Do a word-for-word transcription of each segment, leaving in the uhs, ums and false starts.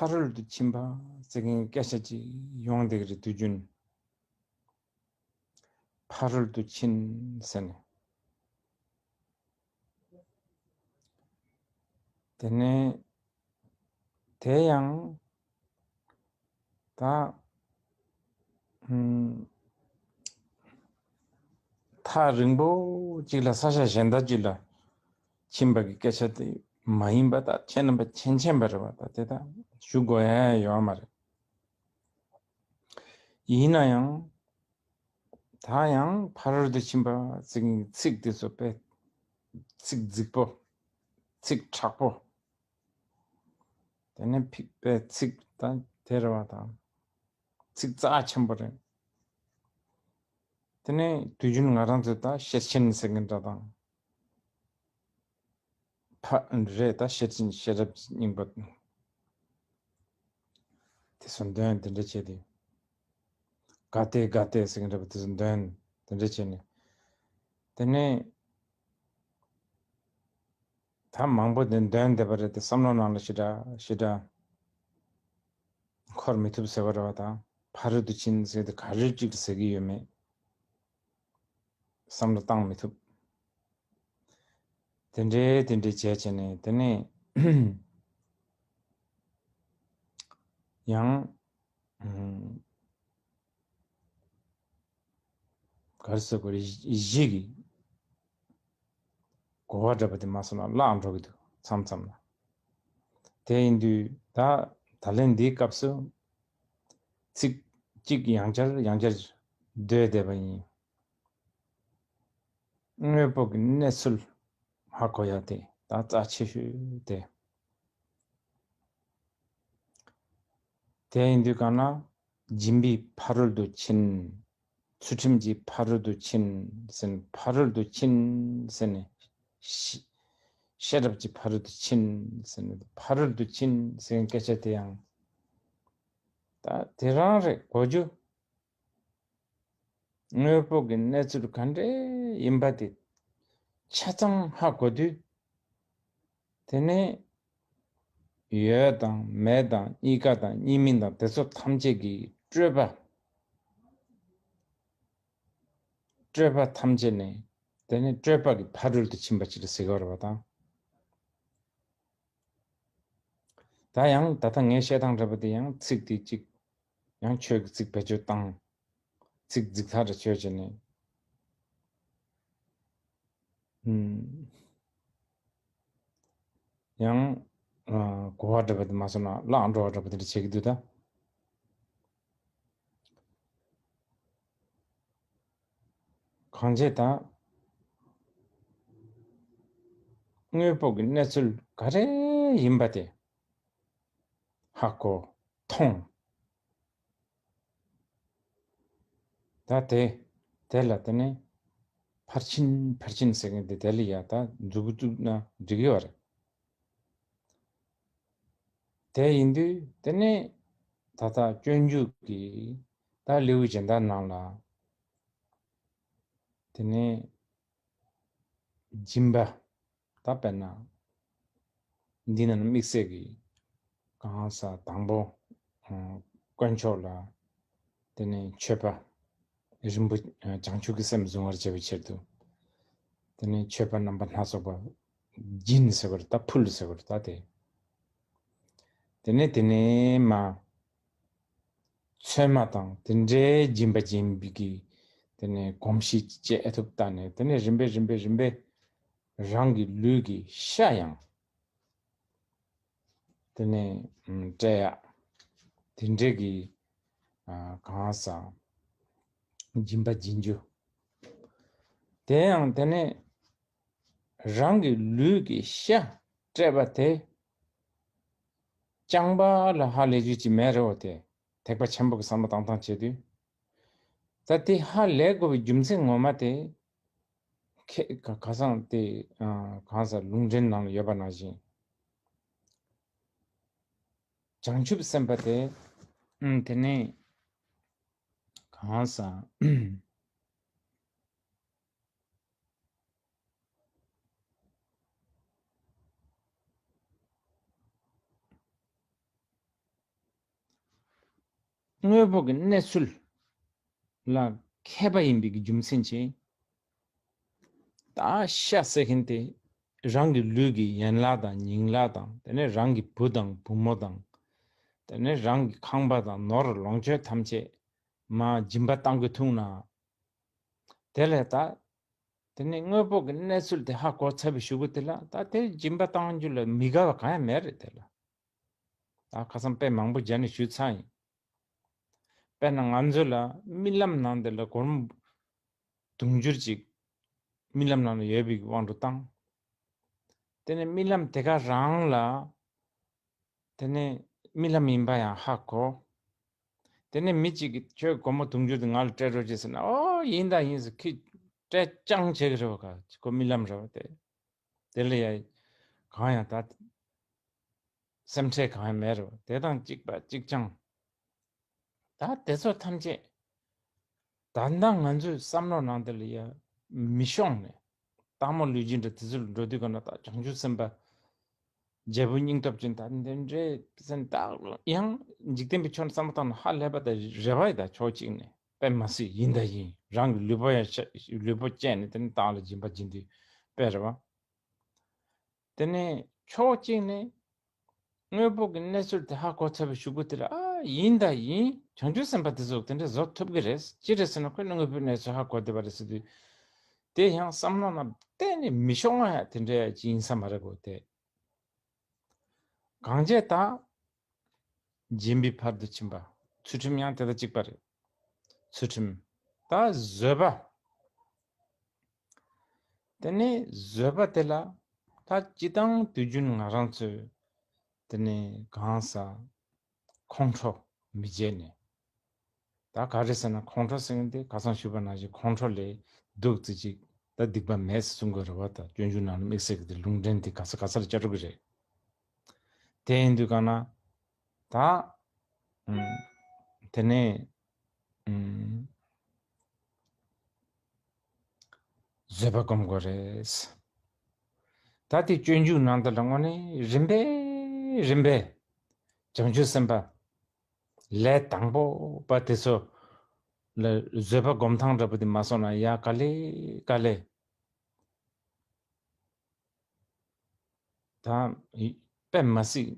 ཕ་རོལ་ཏུ་ཕྱིན་པ་ཟེར་མཁན་སྐད་ཆ་ཅིག་ཡོང་བསྡད་ཀྱི་རེད། དུས་རྒྱུན་ཕ་རོལ་ཏུ་ཕྱིན་ཟེར་ནས། དེ་ནས་དེ་ཡང་ད་ཨུམ། ཐག་རིང་པོ་གཅིག་ལ་ས་ཆ་གཞན་དག་ཅིག་ལ་ཕྱིན་པ་གི་སྐད་ཆ་དེ་མ་ཡིན་པ། ད་ཁྱེད་རྣམ་པ་མཁྱེན་མཁྱེན་པ་རེད་པ། ད་དེ་ད་ཞུ་དགོས་ཡ་ཡོད་མ་རེད། ཡིན་ན་ཡང་ད་ཡང་ཕ་རོལ་ཏུ་ཕྱིན་པ་ཟེར་མཁན་གྱི་ཚིག་དེ་ཚོ་དཔེ་ཚིག་རྫིག་པོ། ཚིག་དྲག་པོ། དེ་ནས་ཕིག་པའི་ཚིག་དང་དེ་རེད་པ། དང་ཚིག་རྩ་ཆེན་པོ་རེད། དེ་ནས་དུས་རྒྱུན་ང་རང་ཚོས་ད་ཤེར་ཕྱིན་ཟེར་མཁན་འདྲ་དང་། ཕ་རེད། ད་ཤེར་ཕྱིན་ཤེས་རབ་སྙིང་པོ་དེ་ཚོ་འདོན་དེ་འདྲ་བྱས་ཏེ། ག་ཏེ་ག་ཏེ་ཟེར་མཁན་འདྲ་པོ་དེ་ཚོ་འདོན་དེ་འདྲ་བྱས་ནས། དེ་ནས་ད་མང་པོ་དེ་འདོན་བསྡད་པ་རེད་དེ། བསམ་བློ་ནང་ལ་ཞེ་དྲག་ཞེ་དྲག་འཁོར་མི་ཐུབ་ཟེར་བ་རེད་པ། དང་ཕ་རོལ་ཏུ་ཕྱིན་ཟེར་དེ་ག་རེ་གཅིག་ཟེར་གྱི་ཡོད་མེད་བསམ་བློ་བཏང་མི་ཐུབ། དེ་འདྲའི་དེ་འདྲའི་བྱས་བྱས་ནས། དེ་ནས་ཡང་ཨུམ། ག་རེ་ཟེར་དགོས་རེད། གཞི་གི་གོ་བ་འདྲ་པོ་དེ་མ་སོང་ན་བརླག་འགྲོ་གི་འདུག་མཚམས་མཚམས་ལ། དེ་ཡིན་དུས་ད་ད་ལན་འདིའི་སྐབས་སུ་ཚིག་གཅིག་ཡང་བསྐྱར་ཡང་བསྐྱར་བཟླས་བསྡད་པ་ཡིན། དངོས་པོ་གི་གནས་ཚུལ་ཧ་གོ་ཡ་དེ་ད་རྩ་ཆེ་ཤོས་དེ། དེ་ཡིན་དུས་གང་ན་སྦྱིན་པའི་ཕ་རོལ་ཏུ་ཕྱིན། ཚུལ་ཁྲིམས་ཀྱི་ཕ་རོལ་ཏུ་ཕྱིན་ཟེར་ནས། ཕ་རོལ་ཏུ་ཕྱིན་ཟེར་ནས། ཤེས་ཤེས་རབ་ཀྱི་ཕ་རོལ་ཏུ་ཕྱིན་ཟེར་ནས། ཕ་རོལ་ཏུ་ཕྱིན་ཟེར་མཁན་སྐད་ཆ་དེ་ཡང་ད་དེ་རང་རེད། གོ་རྒྱུ། དངོས་པོ་གི་གནས་ཚུལ་ག་འདྲ་ཡིན་པ་དེ་ཆ་ཚང་ཧ་གོ་དུས། དེ་ནས་ཡོད་དང་མེད་དང་གཉིས་ཀ་དང་གཉིས་མིན་དང་དེ་ཚོ་ཐམས་ཅད་ཀྱི་སྤྲོས་པ། སྤྲོས་པ་ཐམས་ཅད་ནས། དེ་ནས་སྤྲོས་པ་གི་ཕ་རོལ་ཏུ་ཕྱིན་པ་ཅིག་ལ་ཟེར་གྱི་ཡོད་རེད་པ། དང་ད་ཡང་ད་ལྟ་ངས་བཤད་སྟངས་འདྲ་པོ་དེ་ཡང་ཚིག་དེ་གཅིག་ཡང་ཆོས་ཀྱི་ཚིག་བེད་སྤྱོད་བཏང་། ཚིག་རྫིག་ཐག་རེ་ཆོད་བྱས་ནས། ཨུམ། ཡང་ཨ་གོ་བ་འདྲ་པོ་དེ་མ་སོང་ན་བརླག་འགྲོ་བ་འདྲ་པོ་དེ་འདྲ་བྱེད་ཀྱི་འདུག་ད་གང་བྱས་ད་དངོས་པོ་གི་གནས་ཚུལ་ག་རེ་ཡིན་པ་དེ་ཧ་གོ་མཐོང་། ད་དེ་དེ་ལ་དེ་ནས་ཕར་ཕྱིན་ཕར་ཕྱིན་ཟེར་མཁན་དེ་དེ་ལ་ཡ་ད་མཛུབ་གུ་བཙུགས་ན་འགྲིག་གི་ཡོད་རེད། དེ་ཡིན་དུས་དེ་ནས་ད་ལྟ་སྤྱོད་འཇུག་གི་ད་ལེའུ་གཞན་དག་ནང་ལ་དེ་ནས་སྦྱིན་པ། ད་དཔེར་ན་འདི་ན་ནི་དམིགས་བསལ་གྱི་གང་ཟག་དང་པོ་ཨ་དཀོན་མཆོག་ལ། དེ་ནས་མཆོད་པ་རིན་པོ་ཆེ་བྱང་ཆུབ་ཀྱི་སེམས་བཟུང་བར་བྱ་བའི་ཕྱིར་དུ། དེ་ནས་མཆོད་པ་རྣམ་པ་སྣ་ཚོགས་པ་སྦྱིན་ཟེར་བ་རེད། ད་ཕུལ་ཟེར་བ་རེད། ད་དེ། དེ་ནས་དེ་ནས་མ། ཚོད་མ་དང་དེ་འདྲའི་སྦྱིན་པ་སྦྱིན་པའི་གི་དེ་ནས་གོམས་གཤིས་བཅས་ཨེ་ཐུབ་ལྟ་ནས། དེ་ནས་རིམ་པས་རིམ་པས་རིམ་པས་རང་གི་ལུས་ཀྱི་ཤ་ཡང་དེ་ནས་ཨམ་སྤྲད་ཡ། དེ་འདྲའི་གི་ཨ་གང་ཟག་སྦྱིན་པ་སྦྱིན་རྒྱུ། དེ་ཡང་དེ་ནས་རང་གི་ལུས་ཀྱི་ཤ་སྤྲད་པ་དེ་རྐྱང་པ་ལ་ཧ་ལས་རྒྱུ་ཅིག་མེད་རེད་བ། དེ་ཐེག་པ་ཆེན་པོ་གི་བསམ་བློ་བཏང་སྟངས་བྱེད་དུས། ད་དེ་ཧ་ལས་དགོས་པའི་རྒྱུ་མཚན་ངོ་མ་དེ་ཁེ་ག་ག་སང་དེ་ཨ་གང་ཟག་ལུང་འདྲེན་ནང་ལ་ཡོད་པ་ནང་བཞིན། བྱང་ཆུབ་སེམས་དཔའ་དེ་ཨ་དེ་ནས་གང་ཟག་དངོས་པོ་གི་གནས་ཚུལ་ལ་མཁས་པ་ཡིན་པའི་གི་རྒྱུ་མཚན་གྱིས། ད་ཤ་ཟེར་མཁན་དེ་རང་གི་ལུས་ཀྱི་ཡན་ལག་དང་སྙིང་ལག་དང་། དེ་ནས་རང་གི་བུ་དང་བུ་མོ་དང་། དེ་ནས་རང་གི་ཁང་པ་དང་ནོར་ལོངས་སྤྱོད་ཐམས་ཅད་མར་སྦྱིན་པ་གཏང་གི་འདུག་ན། དེ་ལས་ད། དེ་ནས་དངོས་པོ་གི་གནས་ཚུལ་དེ་ཧ་གོ་ཚར་བའི་གཞུག་གུ་དེ་ལ་ད་དེ་སྦྱིན་པ་གཏང་རྒྱུ་ལ་མི་དགའ་བ་གང་ཡང་མེད་རེད་དེ་ལ། ད་ཁ་སང་དཔེ་མང་པོ་སྦྱར་ནས་ཞུས་ཚར་ཡིན། དཔེར་ན་ང་ཚོ་ལ་རྨི་ལམ་ནང་དེ་ལ་སྒོར་མོ་དུང་ཕྱུར་ཅིག་རྨི་ལམ་ནང་ལ་ཡོད་པའི་དབང་དུ་བཏང་། དེ་ནས་རྨི་ལམ་དེ་ག་རང་ལ། དེ་ནས་རྨི་ལམ་ཡིན་པ་ཡང་ཧ་གོ། དེ་ནས་མི་གཅིག་གིས་ཁྱོད་སྒོར་མོ་དུང་ཕྱུར་དེ་ང་ལ་སྤྲད་རོགས་བྱེད་ཟེར་ན། ཨོ་ཡིན་ད་ཡིན་ཟེར། ཁྱི་སྤྲད་རྐྱང་བྱེད་ཀྱི་རེད་བ། ཁོ་རྨི་ལམ་རེད་བ་དེ། དེ་ལ་ཡ་གང་ཡང་ད་སེམས་ཁྲལ་གང་ཡང་མེད་རེད་བ། དེ་དང་གཅིག་པ་གཅིག་རྐྱང་། ད་དེ་ཚོ་ཐམས་ཅད་ད་ལྟ་ང་ཚོའི་བསམ་བློ་ནང་དེ་ལ་ཡ་མི་ཤོང་ནས། སྟག་མོ་ལུས་སྦྱིན་འདྲ་དེ་ཚོ་ལ་འགྲོ་དུས་ག་ན། ད་བྱང་ཆུབ་སེམས་དཔའ་རྒྱལ་པོ་སྙིང་སྟོབས་ཅན་ད་འདི་འདྲའི་སེམས། ད་ཡང་འཇིག་རྟེན་པའི་ཕྱོགས་ནས་བསམ་བློ་བཏང་ན་ཧ་ལས་པ་ད་རེད་བ། ད་ཕྱོགས་གཅིག་ནས་དཔེ་མ་སྲིད་ཡིན་ད་ཡིན། རང་གི་ལུས་པོ་ཡང་ཤ་ལུས་པོ་བཅད་ནས་དེ་ནས་སྟག་ལ་སྦྱིན་པ་སྦྱིན་དུས་དཔེ་རེད་བ། དེ་ནས་ཕྱོགས་གཅིག་ནས་དངོས་པོ་གི་གནས་ཚུལ་དེ་ཧ་གོ་ཚར་བའི་གཞུག་གུ་དེ་ལ། ཨ་ཡིན་ད་ཡིན། བྱང་ཆུབ་སེམས་དཔའ་དེ་ཚོ་དེ་འདྲ་བཟོ་ཐུབ་ཀྱི་རེད། ཅི་རེད་ཟེར་ན་ཁོས་དངོས་པོའི་གནས་ཚུལ་ཧ་གོ་བསྡད་པ་རེད་ཟེར་དུས། དེ་ཡང་བསམ་བློ་ནང་གཏན་ནས་མི་ཤོང་ང་ཡ་དེ་འདྲ་ཡ་ཅི་ཡིན་ས་མ་རེད་གོ་དེ། གང་བྱས་ད། སྦྱིན་པའི་ཕ་རོལ་ཏུ་ཕྱིན་པ། ཚུལ་ཁྲིམས་ཡང་དེ་དང་གཅིག་པ་རེད། ཚུལ་ཁྲིམས། ད་བཟོད་པ། དེ་ནས་བཟོད་པ་དེ་ལ་ད་སྤྱིར་བཏང་དུས་རྒྱུན་ང་རང་ཚོས་དེ་ནས་གང་ཟག་ཁོང་ཁྲོ་མི་བྱེད་ནས། ད་ག་རེ་ཟེར་ན་ཁོང་ཁྲོ་ཟེར་མཁན་དེ་ཁ་སང་ཞུས་པ་ནང་བཞིན་ཁོང་ཁྲོ་ལས་སྡུག་ཙམ་ཅིག་ད་སྡིག་པ་མེད་ཟེར་གསུང་གི་རེད་བ། ད་སྤྱོད་འཇུག་ནང་ལ་དམིགས་བསལ་གྱི་དེ་ལུང་འདྲེན་དེ་ག་ས་ག་ས་ལ་བཅའ་འགྲོ་གི་རེད། དེ་ཡིན་དུས་ག་ན་ད་ཨུམ། དེ་ནས་ཨུམ། བཟོད་པ་སྒོམ་དགོས་རེད། ད་དེ་སྤྱོད་འཇུག་ནང་དུ་ལ་དངོས་གནས་རིམ་པས་རིམ་པས་བྱང་ཆུབ་སེམས་དཔའ་ལས་དང་པོ་པ་དེ་ཚོ་ལ་བཟོད་པ་སྒོམ་སྟངས་འདྲ་པོ་དེ་མ་སོང་ན་ཡ་ག་ལེ་ག་ལེ། ད་དཔེ་མ་སྲིད་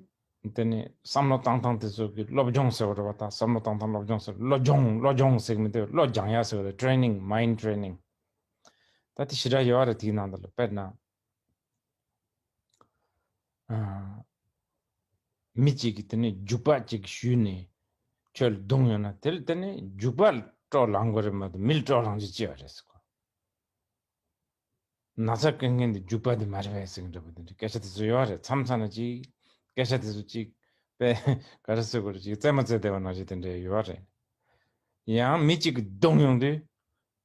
དེ་ནས་བསམ་བློ་བཏང་སྟངས་དེ་ཚོ་གི་སློབ་སྦྱོང་ཟེར་བ་རེད་བ། ད་བསམ་བློ་བཏང་སྟངས་སློབ་སྦྱོང་ཟེར། བློ་སྦྱོང་བློ་སྦྱོང་ཟེར་གི་མི་འདུག་བློ་སྦྱང་ཡ་ཟེར་བ་རེད། ཊེ་ནིང་། མའིན་ཌི་ཊེ་ནིང་། ད་དེ་ཞེ་དྲག་ཡོད་རེད། དེའི་ནང་དུ་ལ་དཔེར་ན། ཨ། མི་གཅིག་གིས་དེ་ནས་རྒྱུག་པ་གཅིག་གཞུས་ནས་ཁྱོད་ལ་བརྡུངས་ཡོད་ན། དེ་ལ་དེ་ནས་རྒྱུག་པ་ལ་སྤྲོ་ལངས་དགོས་རེད་མ་གཏོགས་མི་ལ་སྤྲོ་ལངས་རྒྱུ་ཅི་ཡོད་རེད་ཟེར་གོ། ན་ཚ་སྐྱེ་མཁན་དེ་རྒྱུག་པ་དེ་མ་རེད་པས་ཟེར་གི་འདྲ་པོ་དེ་འདྲ་སྐད་ཆ་དེ་ཚོ་ཡོད་རེད། མཚམས་མཚམས་ན་ཅིག་སྐད་ཆ་དེ་ཚོ་ཅིག་དཔེ་ག་རེ་ཟེར་དགོས་རེད། ཅིག་རྩེད་མོ་རྩེ་བསྡད་པ་ནང་བཞིན་དེ་འདྲ་ཡོད་རེད། ཡང་མི་གཅིག་གིས་བརྡུངས་ཡོང་དུས།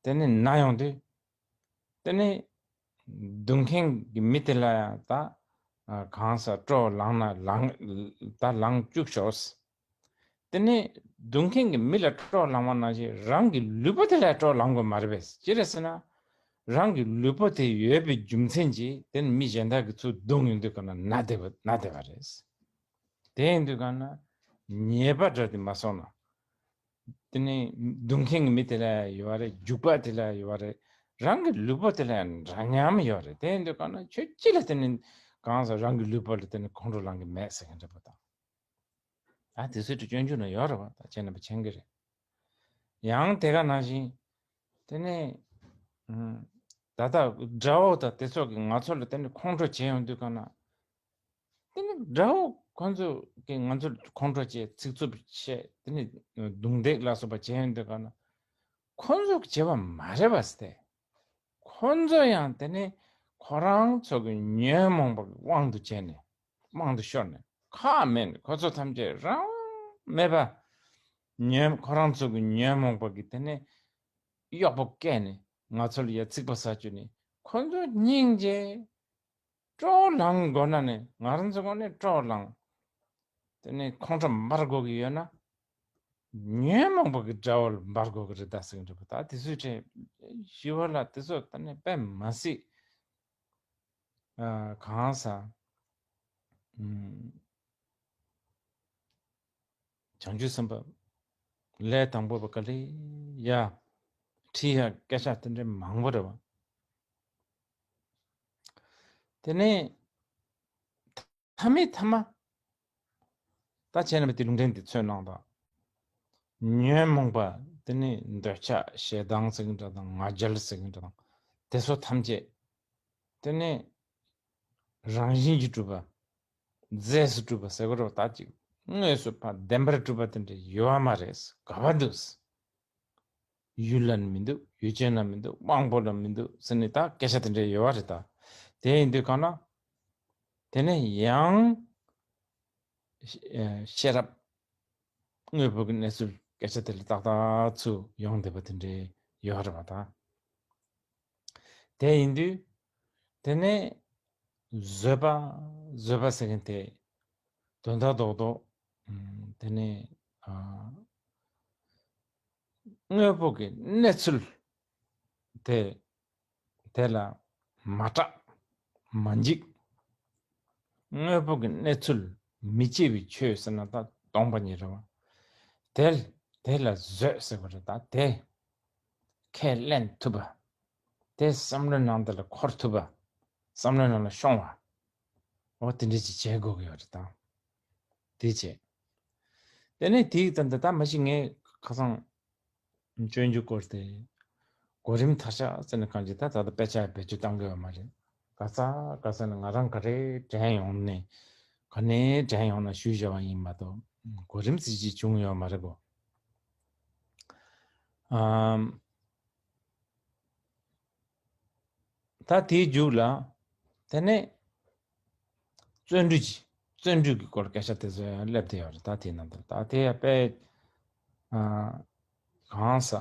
དེ་ནས་ན་ཡོང་དུས། དེ་ནས་བརྡུངས་མཁན་གྱི་མི་དེ་ལ་ཡང་ད་གང་ཟག་སྤྲོ་ལངས་ན་ལངས། ད་ལངས་བཅུག་ཤོག། དེ་ནས་བརྡུངས་མཁན་གྱི་མི་ལ་སྤྲོ་ལངས་པ་ནང་བཞིན་རང་གི་ལུས་པོ་དེ་ལ་སྤྲོ་ལངས་དགོས་མ་རེད་པས། ཅི་རེད་ཟེར་ན། རང་གི་ལུས་པོ་དེ་ཡོད་པའི་རྒྱུ་མཚན་གྱིས་དེ་ནི་མི་གཞན་དག་གིས་ཚུར་བརྡུངས་ཡོང་དུས་ག་ན་ན་བསྡད་པ་ན་བསྡད་པ་རེད། དེ་ཡིན་དུས་ག་ན་ཉེས་པ་འདྲ་དེ་མ་སོང་ན། དེ་ནི་བརྡུངས་མཁན་གྱི་མི་དེ་ལ་ཡོད་པ་རེད། རྒྱུག་པ་དེ་ལ་ཡོད་པ་རེད། རང་གི་ལུས་པོ་དེ་ལ་ཡང་འདྲ་མཉམ་ཡོད་རེད། དེ་ཡིན་དུས་ག་ན་ཁྱོད་ཅི་ལ་དེ་ནི་གང་ཟག་རང་གི་ལུས་པོ་ལ་དེ་ནི་ཁོང་ཁྲོ་ལངས་གི་མེད་ཟེར་མཁན་འདྲ་པོ་དང་། ད་དེ་ཚོའི་སྤྱོད་འཇུག་ན་ཡོད་རེད་བ། ད་ཁྱེད་རྣམ་པ་མཁྱེན་གི་རེད། ཡང་དེ་ག་ནང་བཞིན་དེ་ནས་ཨུམ། ད་ལྟ་དགྲ་བོ་དང་དེ་ཚོ་གིས་ང་ཚོ་ལ་དེ་ནི་ཁོང་ཁྲོ་བྱེད་ཡོང་དུས་ག་ན། དེ་ནི་དགྲ་བོ་ཁོ་ཚོ་གིས་ང་ཚོར་ཁོང་ཁྲོ་བྱེད། ཚིག་རྩུབ་བཤད། དེ་ནི་རྡུང་རྡེག་ལ་སོགས་པ་བྱེད་ཡོང་དུས་ག་ན། ཁོ་ཚོ་གིས་བྱས་པ་མ་རེད་པ་ཟེར་ཏེ། ཁོ་ཚོ་ཡང་དེ་ནི་ཁོ་རང་ཚོ་གི་ཉོན་མོངས་པ་གི་དབང་དུ་བྱས་ནས། དབང་དུ་ཤོར་ནས། ཁག་མེད་ནས་ཁོ་ཚོ་ཐམས་ཅད་རང་མེད་པ། ཉོན། ཁོ་རང་ཚོ་གི་ཉོན་མོངས་པ་གི་དེ་ནི་གཡོག་པོ་བཀལ་ནས་ང་ཚོ་ལ་ཡ་ཚིག་པ་ཟ་བཅུག་ནས། ཁོ་ཚོ་སྙིང་རྗེ། སྤྲོ་ལངས་དགོས་ན་ནི་ང་རང་ཚོ་ངོས་ནས་སྤྲོ་ལངས། དེ་ནས་ཁོང་ཁྲོ་འབར་དགོས་ཀྱི་ཡོད་ན། ཉོན་མོངས་པ་གི་དགྲ་བོ་ལ་འབར་དགོས་ཀྱི་རེད་ད་ཟེར་གྱི་འདུག་པ། ད་དེ་ཚོའི་གྲས་ཞི་བ་ལྷ་དེ་ཚོ་ད་ནི་དཔེ་མ་སྲིད། ཨ། གང་ཟག་ཨུམ། བྱང་ཆུབ་སེམས་དཔའ། ལས་དང་པོ་བ་ག་ལེ་ཡ། ཁྲིད་ཡ་སྐད་ཆ་དེ་འདྲའི་མང་པོ་རེད་བ། དེ་ནས་མཐའ་མའི་མཐའ་མ། ད་བྱས་ན་དེ་ལུང་ཕྲན་དེ་ཚོའི་ནང་དང་། ཉོན་མོངས་པ། དེ་ནས་འདོད་ཆགས་ཞེ་སྡང་ཟེར་གྱི་འདྲ་དང་ང་རྒྱལ་ཟེར་གྱི་འདྲ་དང་། དེ་ཚོ་ཐམས་ཅད། དེ་ནས་རང་བཞིན་གྱིས་གྲུབ་པ། རྫས་སུ་གྲུབ་པ་ཟེར་གྱི་རེད་བ། ད་ཅིག་དངོས་སུ་ཕར་བདེན་པར་གྲུབ་པ་དེ་འདྲ་ཡོད་པ་མ་རེད། ག་པར་འདུག་ཡུལ་ལ་ནི་མི་འདུག་ཡུལ་ཅན་ལ་མི་འདུག་དབང་པོ་ལ་མི་འདུག་ཟེར་ནས་ད་སྐད་ཆ་དེ་འདྲ་ཡོད་པ་རེད་ད། དེ་ཡིན་དུས་གང་ལ། དེ་ནས་ཡང་། ཤེས་རབ། དངོས་པོ་གི་གནས་ཚུལ་སྐད་ཆ་དེ་ལ་ཏག་ཏག་ཚུར་ཡོང་བསྡད་པ་དེ་འདྲའི་ཡོད་རེད་བ་ད། དེ་ཡིན་དུས། དེ་ནས་བཟོད་པ། བཟོད་པ་ཟེར་མཁན་དེ་དོན་དག་རྡོག་རྡོག་དེ་ནས་ཨ། དངོས་པོ་གི་གནས་ཚུལ་དེ་དེ་ལ་མ་སྐྲག་མ་འཇིགས། དངོས་པོ་གི་གནས་ཚུལ་མི་སྐྱེ་བའི་ཆོས་ཟེར་ན་ད་སྟོང་པ་ཉིད་རེད་བ། དེ་དེ་ལ་བཟོད་ཟེར་བ་རེད་ད། དེ་ཁས་ལེན་ཐུབ་པ། དེ་བསམ་བློའི་ནང་དེ་ལ་འཁོར་ཐུབ་པ། བསམ་བློའི་ནང་ལ་ཤོང་བ། འོ་དེ་འདྲ་ཅིག་བྱེད་དགོས་ཀྱི་ཡོད་རེད་ད། དེ་བྱས། དེ་ནས་དེའི་ད་ད་ད་མ་གཞི་ངས་ཁ་སང་སྤྱོད་འཇུག་སྐོར་དེ་གོ་རིམ་མཐའ་ཤ་ཟེར་ནས་གང་ཅི་ད་ད་ལྟ་དཔེ་ཆ་བེད་སྤྱོད་བཏང་གི་ཡོད་མ་རེད། ག་ས་ག་ས་ནས་ང་རང་ག་རེ་དྲན་ཡོང་ནས་ག་ནས་དྲན་ཡོང་ན་ཞུས་བཞག་པ་ཡིན་མ་གཏོགས་གོ་རིམ་ཟེར་ཅིག་བྱུང་ཡོད་མ་རེད་གོ། ཨམ། ད་དེའི་མཇུག་ལ། དེ་ནས། བརྩོན་འགྲུས་ཀྱི། བརྩོན་འགྲུས་ཀྱི་སྐོར་སྐད་ཆ་དེ་ཚོ་ཡང་སླེབས་བསྡད་ཡོད་རེད་ད་དེའི་ནང་དུ། ད་དེ་ཡང་དཔེ། ཨ། གང་ཟག་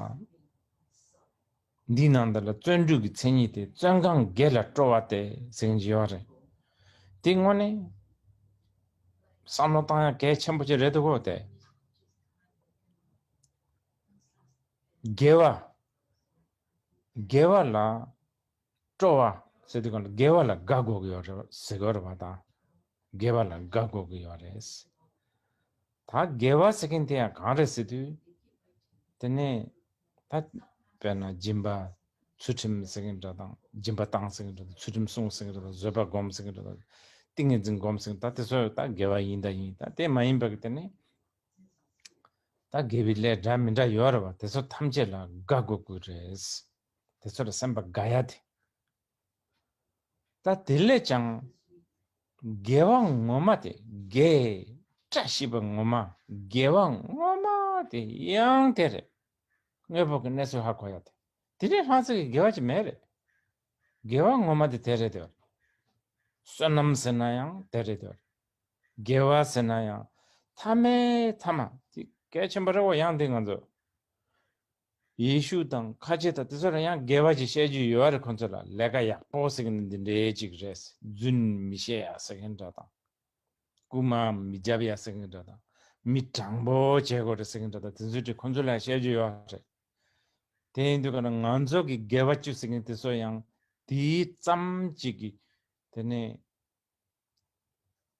འདིའི་ནང་དུ་ལ་བརྩོན་འགྲུས་ཀྱི་མཚན་ཉིད་དེ་བརྩོན་གང་དགེ་ལ་སྤྲོ་བ་སྟེ་ཟེར་གྱི་ཡོད་རེད། དེ་དངོས་གནས། བསམ་བློ་བཏང་ཡ་གལ་ཆེན་པོ་ཅིག་རེད་འདུག་གོ་དེ། དགེ་བ། དགེ་བ་ལ་སྤྲོ་བ་ཟེར་དུས་གང་ལ་དགེ་བ་ལ་དགའ་དགོས་ཀྱི་ཡོད་རེད་ཟེར་གྱི་ཡོད་རེད་བ་དང་། དགེ་བ་ལ་དགའ་དགོས་ཀྱི་ཡོད་རེད། ད་དགེ་བ་ཟེར་མཁན་དེ་ཡང་གང་རེད་ཟེར་དུས། དེ་ནས་ད་དཔེར་ན་སྦྱིན་པ་ཚུལ་ཁྲིམས་ཟེར་མཁན་འདྲ་དང་། སྦྱིན་པ་བཏང་ཟེར་མཁན་འདྲ་དང་། ཚུལ་ཁྲིམས་སྲུང་ཟེར་མཁན་འདྲ་དང་། བཟོད་པ་སྒོམ་ཟེར་མཁན་འདྲ་དང་། ཏིང་ངེ་འཛིན་སྒོམ་ཟེར་མཁན་ད་དེ་ཚོ་ད་དགེ་བ་ཡིན་ད་ཡིན། ད་དེ་མ་ཡིན་པ་གི་དེ་ནས། ད་དགེ་བའི་ལས་འདྲ་མི་འདྲ་ཡོད་རེད་བ། དེ་ཚོ་ཐམས་ཅད་ལ་དགའ་དགོས་ཀྱི་རེད། དེ་ཚོ་ལ་སེམས་པ་དགའ་ཡ་དེ། ད་དེ་ལས་ཀྱང་དགེ་བ་ངོ་མ་དེ། དགེ་བཀྲ་ཤིས་པ་ངོ་མ། དགེ་བ་ངོ་མ་དེ་ཡང་དེ་རེད། དངོས་པོ་གི་གནས་ཚུལ་ཧ་གོ་ཡ་དེ། དེ་ལས་ལྷག་ཙམ་གྱི་དགེ་བ་ཅིག་མེད་རེད། དགེ་བ་ངོ་མ་དེ་དེ་རེད་དེ། བསོད་ནམས་ཟེར་ན་ཡང་དེ་རེད་དེ། དགེ་བ་ཟེར་ན་ཡང་མཐའ་མའི་མཐའ་མ་དེ་གལ་ཆེན་པོ་རེད་བ། ཡང་དེ་ང་ཚོ་ཡེ་ཤུ་དང་ཁ་ཆེ་དང་དེ་ཚོ་ལ་ཡང་དགེ་བ་ཅིག་བཤད་རྒྱུ་ཡོད་རེད་ཁོ་ཚོ་ལ། ལས་ཀ་ཡག་པོ་ཟེར་གི་ནི་འདི་འདྲའི་ཅིག་རེད། རྫུན་མི་བཤད་ཡ་ཟེར་གི་འདྲ་དང་། རྐུ་མ་མི་རྒྱབ་ཡ་ཟེར་གི་འདྲ་དང་། མི་དྲང་པོ་བྱེད་དགོས་རེད་ཟེར་གི་འདྲ་དང་། དེ་ཚོ་ཅིག་ཁོ་ཚོ་ལ་བཤད་རྒྱུ་ཡོད་རེད། དེ་ཡིན་དུས་ག་ན་ང་ཚོ་གི་དགེ་བ་བཅུ་ཟེར་གི་དེ་ཚོ་ཡང་དེའི་ཙམ་ཅིག་གི་དེ་ནས་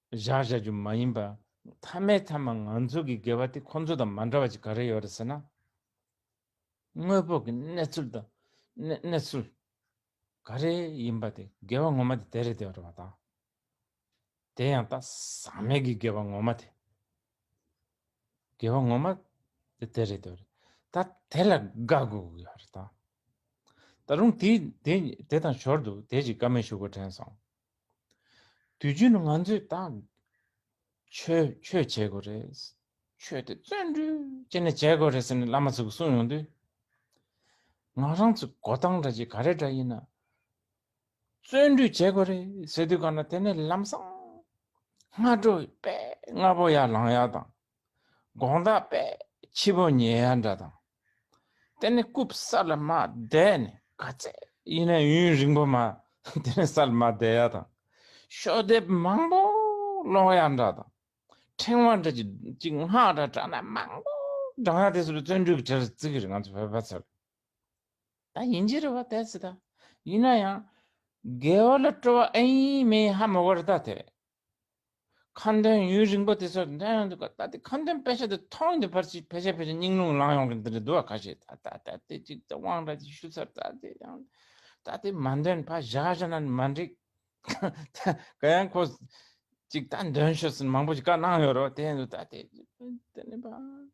བཞག་བཞག་རྒྱུ་མ་ཡིན་པ། མཐའ་མའི་མཐའ་མ་ང་ཚོ་གི་དགེ་བ་དེ་ཁོ་ཚོ་དང་མ་འདྲ་བ་ཅིག་ག་རེ་ཡོད་རེད་ཟེར་ན། དངོས་པོ་གི་གནས་ཚུལ་དང་། གནས་གནས་ཚུལ་ག་རེ་ཡིན་པ་དེ་དགེ་བ་ངོ་མ་དེ་དེ་རེད་དེ་རེད་བ་དང་། དེ་ཡང་ད་ཟག་མེད་ཀྱི་དགེ་བ་ངོ་མ་དེ། དགེ་བ་ངོ་མ་དེ་དེ་རེད་དེ་རེད། ད་དེ་ལ་དགའ་དགོས་ཀྱི་ཡོད་རེད་ད། ད་རུང་དེ་དེ་དེ་དང་ཞོར་དུ་དེ་ཅིག་བཀའ་མོལ་ཞུ་དགོས་དྲན་སོང་། དུས་རྒྱུན་ང་ཚོས་ད། ཆོས་ཆོས་བྱེད་དགོས་རེད། ཆོས་དེ་བརྩོན་འགྲུས་བྱས་ནས་བྱེད་དགོས་རེད་ཟེར་ནས་བླ་མ་ཚོ་གིས་གསུངས་ཡོང་དུས། ང་རང་ཚོའི་འགྲོ་སྟངས་འདྲ་ཅིག་ག་རེ་འདྲ་ཡིན་ན། བརྩོན་འགྲུས་བྱེད་དགོས་རེད་ཟེར་དུས་ག་ན་དེ་ནས་ལམ་སང་སྔ་དྲོ་དཔེ་སྔ་པོ་ཡར་ལངས་ཡ་དང་། དགོང་དག་དཔེ་ཕྱི་པོ་ཉལ་ཡ་འདྲ་དང་། དེ་ནས་རྐུབ་ས་ལ་མར་བསྡད་ནས་ག་ཚད་ཡིན་ན་ཡུན་རིང་པོ་མར་དེ་ནས་ས་ལ་མར་བསྡད་ཡ་དང་། ཤོག་ལྡེབ་མང་པོ་ཀློག་ཡ་འདྲ་དང་། ཕྲེང་བ་འདྲ་ཅིག་ཅིག་སྔགས་འདྲ་བགྲངས་ན་མང་པོ་བགྲང་ཡ་དེ་ཚོ་ལ་བརྩོན་འགྲུས་ཀྱི་གྲས་ལ་བརྩི་གི་རེད་ང་ཚོ་བོད་པ་ཚོ་ལ། ད་ཡིན་གྱི་རེད་བ་དེ་ཚོ་ད། ཡིན་ན་ཡང་དགེ་བ་ལ་སྤྲོ་བ་ཨེ་ཡིན་མིན་ཧ་མ་གོ་རེད་ད་དེ། ཁ་འདོན་ཡུན་རིང་པོ་དེ་ཚོ་འདོན་ཡོང་དུས་ད་ལྟ་དེ་ཁ་འདོན་དཔེ་ཆ་དེ་མཐོང་དུས་ཕར་ཅིག་ཕལ་ཆེར་ཕལ་ཆེར་སྙིང་རླུང་ལངས་ཡོང་གི་འདི་འདྲ་འདུག་བ། ཁ་ཤས་ད་ད་ད་དེ་ཅིག་ད་དབང་ར་ཅིག་ཞུ་ཚར། ད་དེ་ཡང་ད་དེ་མ་འདོན་ཕར་བཞག་བཞག་ན་མ་འགྲིག་ག་ཡང་ཁོ་ཅིག་ད་འདོན་ཤོག་ཟེར་མང་པོ་ཞིག་བཀའ་གནང་ཡོད་རེད་བ། དེ་ཡིན་དུས་ད་དེ་དེ་ནས་ཕར།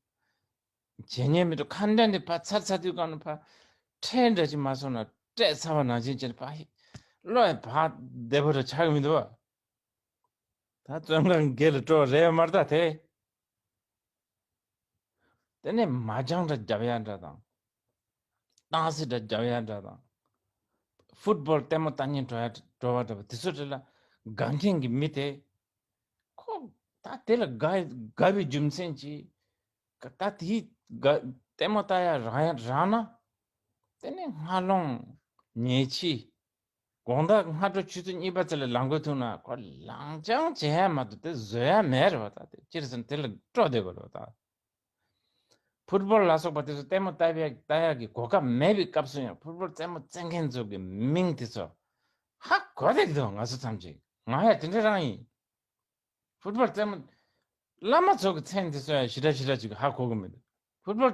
བྱེད་ཉན་མི་འདུག་ཁ་འདོན་དེ་ཕར་ཚར་ཚར་དུས་གང་ནས་ཕར་ཁྲལ་འདྲ་ཅིག་མ་སོང་ན་སྤྲད་ཚར་བ་ནང་བཞིན་བྱས་ནས་ཕར་བློ་ཡང་བག་བདེ་པོ་ར་ཆགས་ཀྱི་མི་འདུག་བ། ད་བཙོན་ཁང་སྒེར་ལ་སྤྲོ་རེད་མ་རེད་ད་དེ། དེ་ནས་མ་ཅང་འདྲ་རྒྱབ་ཡ་འདྲ་དང་། སྟག་གཟིག་འདྲ་རྒྱབ་ཡ་འདྲ་དང་། ཕུཊ་བོལ་ལྟད་མོ་ལྟ་སྙིང་བྲོ་ཡ་བྲོ་བ་འདྲ་བ་དེ་ཚོ་འདྲ་ལ་དགའ་མཁན་གྱི་མི་དེ། ཁོ་ད་དེ་ལ་དགའ་དགའ་བའི་རྒྱུ་མཚན་གྱིས། ད་དེའི་དགའ་ལྟད་མོ་ལྟ་ཡ་རག་ཡ་རག་ན། དེ་ནས་སྔ་ལོང་ཉལ་ཕྱི། དགོང་དག་སྔ་དྲོ་ཆུ་ཚོད་གཉིས་པ་ཙམ་ལ་ལངས་དགོས་ཐུག་ན་ཁོ་ལངས་ཅང་བྱེད་ཡ་མ་གཏོགས་དེ་བཟོ་ཡ་མེད་རེད་བ། ད་དེ་སྤྱིར་བཏང་དེ་ལ་སྤྲོ་བསྡད་དགོས་རེད་བ་ད། ཕུཊ་བོལ་ལ་སོགས་པ་དེ་ཚོ་ལྟད་མོ་ལྟ་བའི་ལྟ་ཡག་གི་གོ་སྐབས་མེད་པའི་སྐབས་སུ་ཡང་ཕུཊ་བོལ་རྩེད་མོ་རྩེ་མཁན་ཚོ་གི་མིང་དེ་ཚོ་ཧ་གོ་བསྡད་ཀྱི་འདུག་ང་ཚོ་ཐམས་ཅད། ང་ཡང་དེ་འདྲ་རང་ཡིན། ཕུཊ་བོལ་རྩེད་མོ། བླ་མ་ཚོ་གི་མཚན་དེ་ཚོ་ཡང་ཞེ་དྲག་ཞེ་དྲག་ཅིག་ཧ་གོ་གི་མི་འདུག་ཕུཊ་བོལ་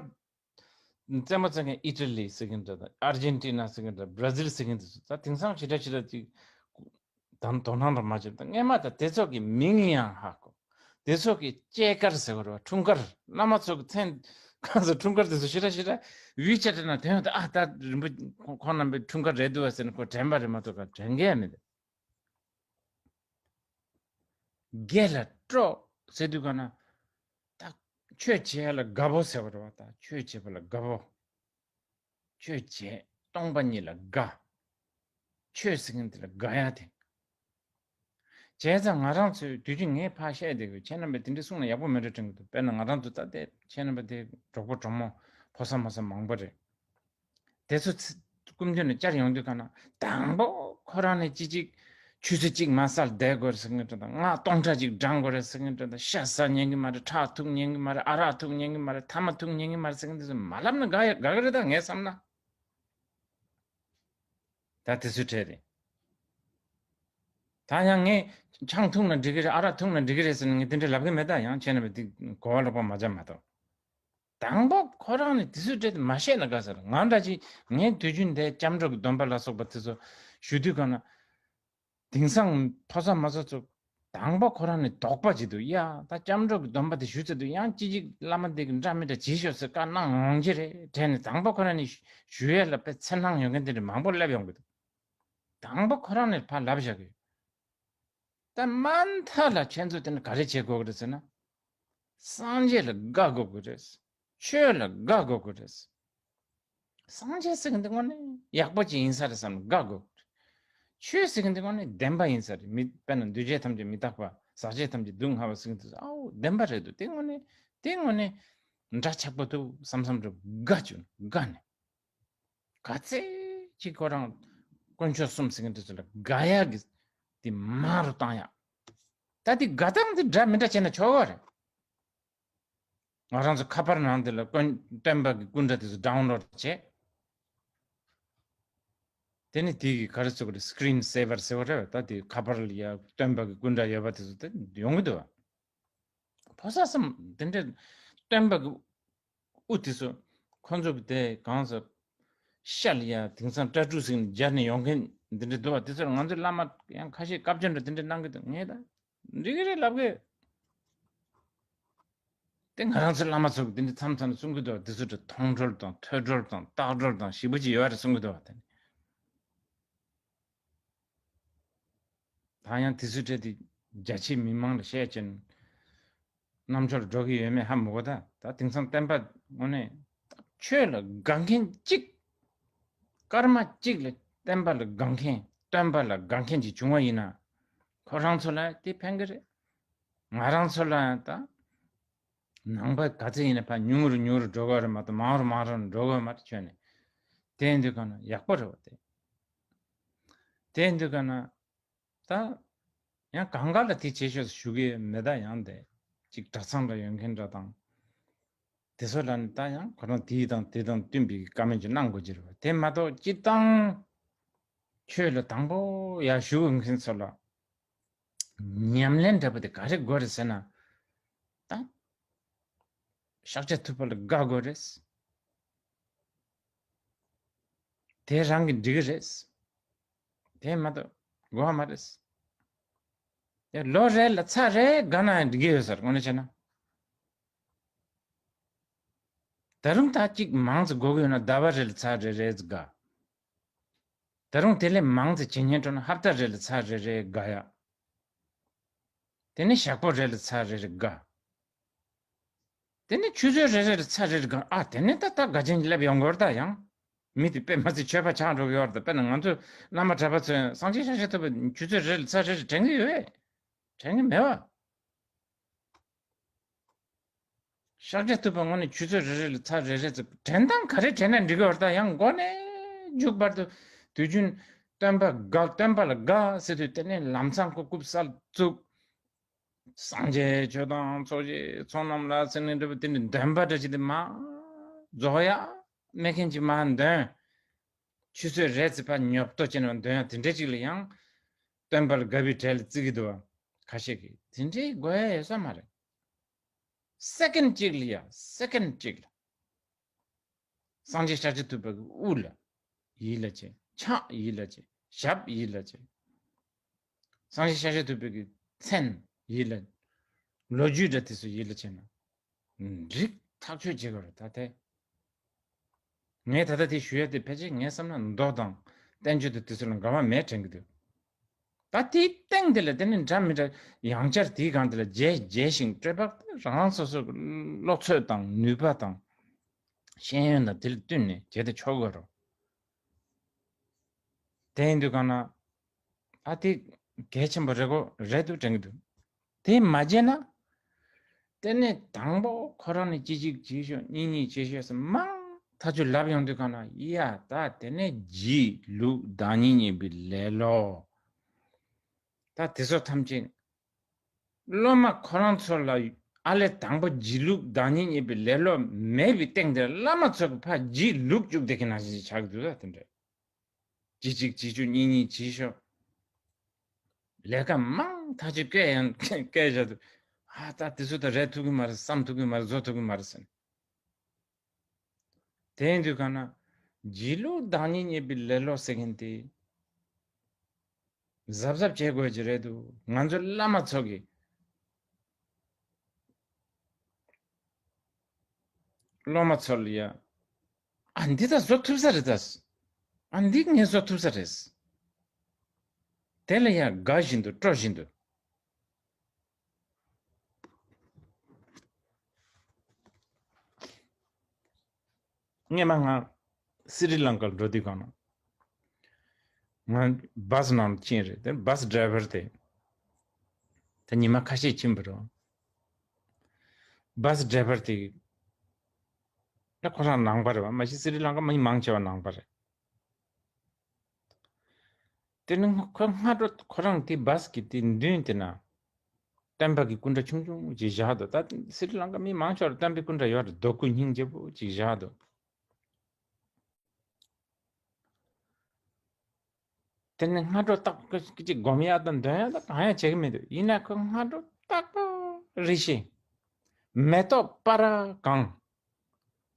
རྩེད་མོ་རྩེ་མཁན་ཨི་ཊ་ལི་ཟེར་མཁན་འདྲ་དང་ཨར་ཇེན་ཊི་ན་ཟེར་མཁན་འདྲ། བྷ་ར་ཟིལ་ཟེར་མཁན་དེ་ཚོ་ད་དེང་སང་ཞེ་དྲག་ཞེ་དྲག་ཅིག་དང་དོ་སྣང་རང་མ་བྱེད་པ་དང་། སྔས་མ་ད་དེ་ཚོ་གི་མིང་ཡང་ཧ་གོ། དེ་ཚོ་གི་སྐྱེས་སྐར་ཟེར་བ་རེད་བ། འཁྲུངས་སྐར། བླ་མ་ཚོ་གི་མཚན་གང་ཟེར་འཁྲུངས་སྐར་དེ་ཚོ་ཞེ་དྲག་ཞེ་དྲག་ཝི་ཆེ་ཊི་ནང་དོན་ཡོད་དུ། ཨ་ད་རིན་པོ་ཁོང་རྣམ་པའི་འཁྲུངས་སྐར་རེད་འདུག་བ་ཟེར་ནས་ཁོ་དྲན་པ་རེད་མ་གཏོགས་ག་དྲན་གི་ཡ་མི་འདུག་སྒེར་ལ་སྤྲོ་ཟེར་དུས་ག་ན། ད་ཆོས་བྱེད་ཡ་ལ་དགའ་པོ་ཟེར་བ་རེད་བ། ད་ཆོས་བྱེད་པ་ལ་དགའ་པོ། ཆོས་བྱེད། སྟོང་པ་ཉིད་ལ་དགའ། ཆོས་ཟེར་མཁན་དེ་ལ་དགའ་ཡ་དེ། བྱས་ཙང་ང་རང་ཚོའི་དུས་རྒྱུན་ངས་ཕར་བཤད་བསྡད་ཀྱི་ཡོད། ཁྱེད་རྣམ་པས་དེ་འདྲ་གསུངས་ན་ཡག་པོ་མེད་འགྲོ་དྲན་གྱི་འདུག་དཔེར་ན་ང་རང་ཚོ་ད་ལྟའི་ཁྱེད་རྣམ་པ་དེ་གྲོགས་པོ་གྲོགས་མོ་ཕོ་གསར་མོ་གསར་མང་པོ་རེད། དེ་ཚོ་ཚ- སྐུ་མདུན་ལ་བཅར་ཡོང་དུས་ག་ན་དང་པོ་ཁོ་རང་ནས་ཅི་ཅིག་ཆུ་ཚོད་གཅིག་མ་ཟ་ལ་བསྡད་དགོས་རེད་ཟེར་མཁན་འདྲ་དང་། སྔགས་སྟོང་ཕྲག་ཅིག་བགྲང་དགོས་རེད་ཟེར་མཁན་འདྲ་དང་། ཤ་ཟ་ཉན་གི་མ་རེད། ཁྲག་འཐུང་ཉན་གི་མ་རེད། ཨ་རག་འཐུང་ཉན་གི་མ་རེད། ཐ་མག་འཐུང་ཉན་གི་མ་རེད་ཟེར་མཁན་དེ་ཚོ་མ་ལབ་ན་དགའ་ཡ་དགའ་གི་རེད་ད་ངས་བསམ་ན། ད་དེ་ཚོའི་གྲས་རེད། ད་ཡང་ངས་ཆང་འཐུང་ན་འགྲིག་གི་རེད། ཨ་རག་འཐུང་ན་འགྲིག་གི་རེད་ཟེར་ནས་ངས་དེ་འདྲ་ལབ་གི་མེད་ད། ཡང་ཁྱེད་རྣམ་པས་དེ་གོ་བ་ལོག་པ་མ་རྒྱབ་མ་གཏོགས། དང་པོ་ཁོ་རང་ནས་དེ་ཚོའི་གྲས་དེ་མ་བཤད་ན་དགའ་ས་རེད། ང་འདྲ་ཅིག་ངས་དུས་རྒྱུན་དེ་སྐྱབས་འགྲོ་གི་སྡོམ་པ་ལ་སོགས་པ་དེ་ཚོ་ཞུ་དུས་ག་ན། དེང་སང་ཕོ་གསར་མོ་གསར་ཚོ་དང་པོ་ཁོ་རང་ནས་དོགས་པ་བྱེད་འདུག་ཡ། ད་སྐྱབས་འགྲོ་གི་སྡོམ་པ་དེ་ཞུ་ཚར་དུས་ཡང་ཅི་ཅིག་བླ་མ་དེ་གི་འདྲ་མི་འདྲ་བྱེད་ཤོག་ཟེར་བཀའ་གནང་ཡོང་གི་རེད་དྲན་ནས། དང་པོ་ཁོ་རང་ནས་ཞུ་ཞུ་ཡས་ལ་དཔེ་འཚེར་སྣང་ཡོད་མཁན་དེ་འདྲ་མང་པོ་སླེབས་ཡོང་གི་འདུག་དང་པོ་ཁོ་རང་ནས་ཕར་ལབ་བཞག་གི་ཡོད། ད་མ་མཐའ་ལ་ཁྱེད་ཚོ་དེ་ནས་ག་རེ་བྱེད་དགོས་ཀྱི་རེད་ཟེར་ན། སངས་རྒྱས་ལ་དགའ་དགོས་ཀྱི་རེད། ཆོས་ལ་དགའ་དགོས་ཀྱི་རེད། སངས་རྒྱས་ཟེར་མཁན་དེ་དངོས་གནས་ཡག་པོ་ཅིག་ཡིན་ས་རེད་བསམ་ནས་དགའ་དགོས་ཀྱི་རེད། ཆོས་ཟེར་མཁན་དེ་དངོས་གནས་བདེན་པ་ཡིན་ས་རེད། མི་དཔེར་ན་འདུས་བྱས་ཐམས་ཅད་མི་རྟག་པ། ཟག་བཅས་ཐམས་ཅད་སྡུག་བསྔལ་བ་ཟེར་མཁན་དེ་ཚོ་ཨའོ་བདེན་པ་རེད་འདུག་དེ་དངོས་གནས་དེ་དངོས་གནས་འདྲ་ཆགས་པོ་འདུག་བསམ་བསམ་འདྲ་དགའ་བྱུང་དགའ་ནས། ག་ཚད་ཅིག་ཁོ་རང་དཀོན་མཆོག་གསུམ་ཟེར་མཁན་དེ་ཚོ་ལ་དགའ་ཡག་གི་དེ་མང་རུ་བཏང་ཡག་ད་དེ་དགའ་སྟངས་དེ་འདྲ་མི་འདྲ་བྱས་ན་ཆོག་གི་རེད། ང་རང་ཚོ་ཁ་པར་ནང་དེ་ལ་སྟོན་སྟོན་པ་གི་སྐུ་འདྲ་དེ་ཚོ་ཌའུན་ལོཌ་བྱས། དེ་ནས་དེ་གི་ག་རེ་ཟེར་དགོས་རེད། སི་ཀི་རིན་སེ་བར་ཟེར་བ་རེད། ད་དེ་ཁ་པར་ལ་ཡ་སྟོན་པ་གི་སྐུ་འདྲ་ཡོད་པ་དེ་ཚོ་དེ་ཡོང་གི་འདུག་བ། ཕོ་གསར་གསུམ་དེ་འདྲའི་སྟོན་པ་གི་དབུ་དེ་ཚོ་ཁོ་ཚོ་གི་དེ་གང་ཟེར། ཤ་ལ་ཡ་དེང་སང་སྐྲ་ཕྲུག་ཟེར་ནས་སྦྱར་ནས་ཡོང་མཁན་དེ་འདྲ་འདུག་བ། དེ་ཚོར་ང་ཚོའི་བླ་མ་ཡང་ཁ་ཤས་བཀའ་བཀྱོན་འདྲ་དེ་འདྲ་གནང་གི་འདུག་ངས་ད་འགྲིག་གི་རེད་ལབ་གི། དེ་ང་རང་ཚོའི་བླ་མ་ཚོ་གི་དེ་འདྲ་མཚམས་མཚམས་གསུང་གི་འདུག་བ། དེ་ཚོ་འདྲ་མཐོང་གྲོལ་དང་ཐོས་གྲོལ་དང་བརྟག་གྲོལ་དང་ཞེ་པོ་ཅིག་ཡོད་རེད་གསུང་གི་འདུག་བ། དེ་ནི། ད་ཡང་དེ་ཚོའི་གྲས་དེ་རྒྱ་ཆེའི་མི་མང་ལ་བཤད་ཅན་རྣམ་འབྱོར་འགྲོ་གི་ཡོད་མེད་ཧ་མི་གོ། ད་ད་དེང་སང་བསྟན་པ་དངོས་གནས་ཆོས་ལ་དགའ་མཁན་གཅིག་སྐར་མ་གཅིག་ལ་བསྟན་པ་ལ་དགའ་མཁན་སྟོན་པ་ལ་དགའ་མཁན་ཅིག་བྱུང་བ་ཡིན་ན་ཁོ་རང་ཚོ་ལ་དེ་ཕན་གི་རེད། ང་རང་ཚོ་ལ་ད་ནང་པ་ག་ཚོད་ཡིན་ན་ཕར་ཉུང་རུ་ཉུང་རུ་འགྲོ་གི་རེད་མ་གཏོགས་མང་རུ་མང་རུ་འགྲོ་གི་མ་རེད། ཆོས་ནས་དེ་ཡིན་དུས་གང་ན་ཡག་པོ་རེད་བ། དེ་དེ་ཡིན་དུས་གང་ན། ད་ཡང་གང་ག་ལ་དེ་བྱེད་ཤོག་ཞུ་གི་མེད། ད་ཡང་དེ་གཅིག་གྲྭ་ཚང་འདྲ་ཡོད་མཁན་འདྲ་དང་། དེ་ཚོ་ལ་ནི་ད་ཡང་ཁོ་རང་དེ་དང་དེ་དང་བསྟུན་པའི་བཀའ་མོལ་ཅིག་གནང་དགོས་ཀྱི་རེད་བ། དེ་མ་གཏོགས་སྤྱིར་བཏང་ཆོས་ལ་དང་པོ་ཡར་ཞུ་དགོས་མཁན་ཚོ་ལ་ ཉམས་ལེན་འདྲ་པོ་དེ་ག་རེ་དགོས་རེད་ཟེར་ན། ད་ཤཱཀྱ་ཐུབ་པ་ལ་དགའ་དགོས་རེད། དེ་རང་གིས་འགྲིག་གི་རེད། དེ་མ་གཏོགས་དགོས་མ་རེད། དེ་ལོ་རེ་ལ་ཚར་རེ་དགའ་ན་ཡང་འགྲིག་གི་ཡོད་ས་རེད། དངོས་གནས་བྱས་ན། ད་རུང་ད་གཅིག་མང་ཙམ་དགོས་ཀྱི་ཡོད་ན་ཟླ་བ་རེ་ལ་ཚར་རེ་རེ་དགའ། ད་རུང་དེ་ལས་མང་ཙམ་བྱེད་སྙིང་འདོད་ན་ཧབ་ཏ་རེ་ལ་ཚར་རེ་རེ་དགའ་ཡ། དེ་ནས་ཞག་པོ་རེ་ལ་ཚར་རེ་རེ་དགའ། དེ་ནས་ཆུ་ཚོད་རེ་རེ་ལ་ཚར་རེ་རེ་དགའ། ཨ་དེ་ནས་ད་ལྟ་དགའ་ཆེན་སླེབས་ཡོང་གི་རེད་ད། ཡང་མི་དེ་དཔེ་མ་སྲིད་ཆོས་པ་ཆགས་འགྲོ་གི་ཡོད་རེད་ད། དཔེར་ན་ང་ཚོ་བླ་མ་གྲྭ་པ་ཚོས་སངས་རྒྱས་ཤཱཀྱ་ཐུབ་པ་ཆུ་ཚོད་རེ་ལ་ཚར་རེ་རེ་དྲན་གི་ཡོད་པས། དྲན་གི་མེད་པ། ཤཱཀྱ་ཐུབ་པ་དངོས་གནས་ཆུ་ཚོད་རེ་རེ་ལ་ཚར་རེ་རེ་ཙམ་དྲན་སྟངས་ག་རེ་དྲན་ན་འགྲིག་གི་ཡོད་རེད་ད། ཡང་མགོ་ནས་མཇུག་བར་དུ་དུས་རྒྱུན་སྟོན་པ་དགའ། སྟོན་པ་ལ་དགའ་ཟེར་དུས་དེ་ནས་ལམ་སང་ཁོ་སྐུ་གསལ་བཙུགས། སངས་རྒྱས་ཆོས་དང་ཚོགས་ཀྱི་ཚོགས་རྣམས་ལ་ཟེར་ནས་འདྲ་པོ་དེ་ནས་འདོན་པ་འདྲ་ཅིག་དེ་མ་རྫོགས་ཡ་མེད་མཁན་ཅིག་མ་འདོན། ཆུ་ཚོད་རེ་ཙམ་ཕར་ཉོབ་ཏོ་བྱས་ནས་འདོན་ཡ་དེ་འདྲ་ཅིག་ལ་ཡང་སྟོན་པ་ལ་དགའ་བའི་གྲལ་ལ་བརྩི་གི་འདུག་བ། ཁ་ཤས་ཀྱིས་དེ་འདྲའི་དགོས་ཡ་ཡོད་ས་མ་རེད། སེ་ཀེན་གཅིག་ལ་ཡ། སེ་ཀེན་གཅིག་ལ། སངས་རྒྱས་ཤཱཀྱ་ཐུབ་པ་གི་དབུ་ལ་ཡིད་ལ་བྱེད། ཕྱག་ཡིད་ལ་བྱེད། ཞབས་ཡིད་ལ་བྱེད། སངས་རྒྱས་ཤཱཀྱ་ཐུབ་པའི་གི་མཚན་ཡིད་ལ། ལོ་རྒྱུས་འདྲ་དེ་ཚོ་ཡིད་ལ་བྱེད་ན། འགྲིག་ཐག་ཆོད་བྱེད་དགོས་རེད་ད་དེ། ངས་ད་ལྟ་དེ་ཞུ་ཡ་དེ་ཕལ་ཆེར་ངས་བསམ་ན་མདོ་དང་བསྟན་བཅོས་དེ་དེ་ཚོ་ལ་འགལ་བ་མེད་དྲན་གི་འདུག་ད་དེའི་སྟེང་དེ་ལ་དེ་ནི་འདྲ་མི་འདྲ་ཡང་བསྐྱར་དེའི་སྒང་དེ་ལ་རྒྱས་རྒྱས་ཤིང་སྤྲོས་པ་རང་སོ་སོ་གི་བློ་ཚོད་དང་ནུས་པ་དང་ཤེས་ཡོན་དང་དེ་ལ་བསྟུན་ནས་བྱེད་དེ་ཆོག་གི་རེད། དེ་ཡིན་དུས་གང་ན། ཨ་དེ་གལ་ཆེན་པོ་རེད་གོ། རེད་འདུག་དྲན་གྱི་འདུག་དེ་མ་བརྗེད་ན། དེ་ནས་དང་པོ་ཁོ་རང་ནས་གཅིག་གཅིག་བྱེད་ཤོག་གཉིས་གཉིས་བྱེད་ཤོག་ཟེར་མང་ཐག་ཆོད་ལབ་ཡོང་དུས་གང་ན། ཡ་ད་དེ་ནས་སྒྱིད་ལུག་བདག་ཉིད་བརྙས་པའི་ལེ་ལོ། ད་དེ་ཚོ་ཐམས་ཅད་སློབ་མ་ཁོ་རང་ཚོ་ལ་ཨ་ལས་དང་པོ་སྒྱིད་ལུག་བདག་ཉིད་བརྙས་པའི་ལེ་ལོ་མེད་པའི་སྟེང་དེར་བླ་མ་ཚོ་གི་ཕར་སྒྱིད་ལུག་བཅུག་བསྡད་མཁན་ནང་བཞིན་ཆགས་འདུག་ད་དེ་འདྲ། གཅིག་གཅིག་བྱེད་ཤོག་གཉིས་གཉིས་བྱེད་ཤོག་ལས་ཀ་མང་ཐག་ཆོད་བཀལ་ཡང་བཀལ་བཞག་འདུག་ཨ་ད་དེ་ཚོ་ད་རེད་ཐུབ་ཀྱི་མ་རེད། བསམ་ཐུབ་ཀྱི་མ་རེད། བཟོ་ཐུབ་ཀྱི་མ་རེད་ཟེར་ནས། དེ་ཡིན་དུས་གང་ན། སྒྱིད་ལུག་བདག་ཉིད་བརྙས་པའི་ལེ་ལོ་ཟེར་མཁན་དེ། གཟབ་གཟབ་བྱེད་དགོས་ཀྱི་རེད་འདུག་ང་ཚོ་བླ་མ་ཚོ་གིས། སློབ་མ་ཚོ་ལ་ཡ། ཨ་འདི་ད་བཟོ་ཐུབ་ས་རེད་ད། ཨ་འདི་ངས་བཟོ་ཐུབ་ས་རེད། དེ་ལ་ཡ་དགའ་བཞིན་དུ་སྤྲོ་བཞིན་དུ། སྔས་མ་ང་སི་རི་ལང་ཀར་འགྲོ་དུས་གང་ན། ང་བ་སི་ནང་ཕྱིན་རེད། དེ་བ་སི་ཌ་རའི་བར་དེ། ད་ཉི་མ་ཁ་ཤས་ཕྱིན་པ་རེད། བ་སི་ཌ་རའི་བར་དེ། ད་ཁོ་རང་ནང་པ་རེད་བ། མ་གཞི་སི་རི་ལང་ཀ་མི་མང་ཆེ་བ་ནང་པ་རེད། དེ་ནི་ཁོ་སྔ་དྲོ་ཁོ་རང་དེ་བ་སི་གི་དེ་མདུན་དེ་ན། སྟོན་པ་གི་སྐུ་འདྲ་ཆུང་ཆུང་ཅིག་བཞག་འདུག་ད་སི་རི་ལང་ཀ་མི་མང་ཆེ་བར་སྟོན་པའི་སྐུ་འདྲ་ཡོད་རེད། རྡོ་སྐུ་སྙིང་རྗེ་པོ་ཅིག་བཞག་འདུག་དེ་ནས་སྔ་དྲོ་རྟག་པར་ཅིག་སྒོམ་ཡག་དང་འདོན་ཡག་དང་གང་ཡང་བྱེད་ཀྱི་མི་འདུག་ཡིན་ན་ཁོས་སྔ་དྲོ་རྟག་པར་རེ་བཞིན་མེ་ཏོག་སྤར་གང་།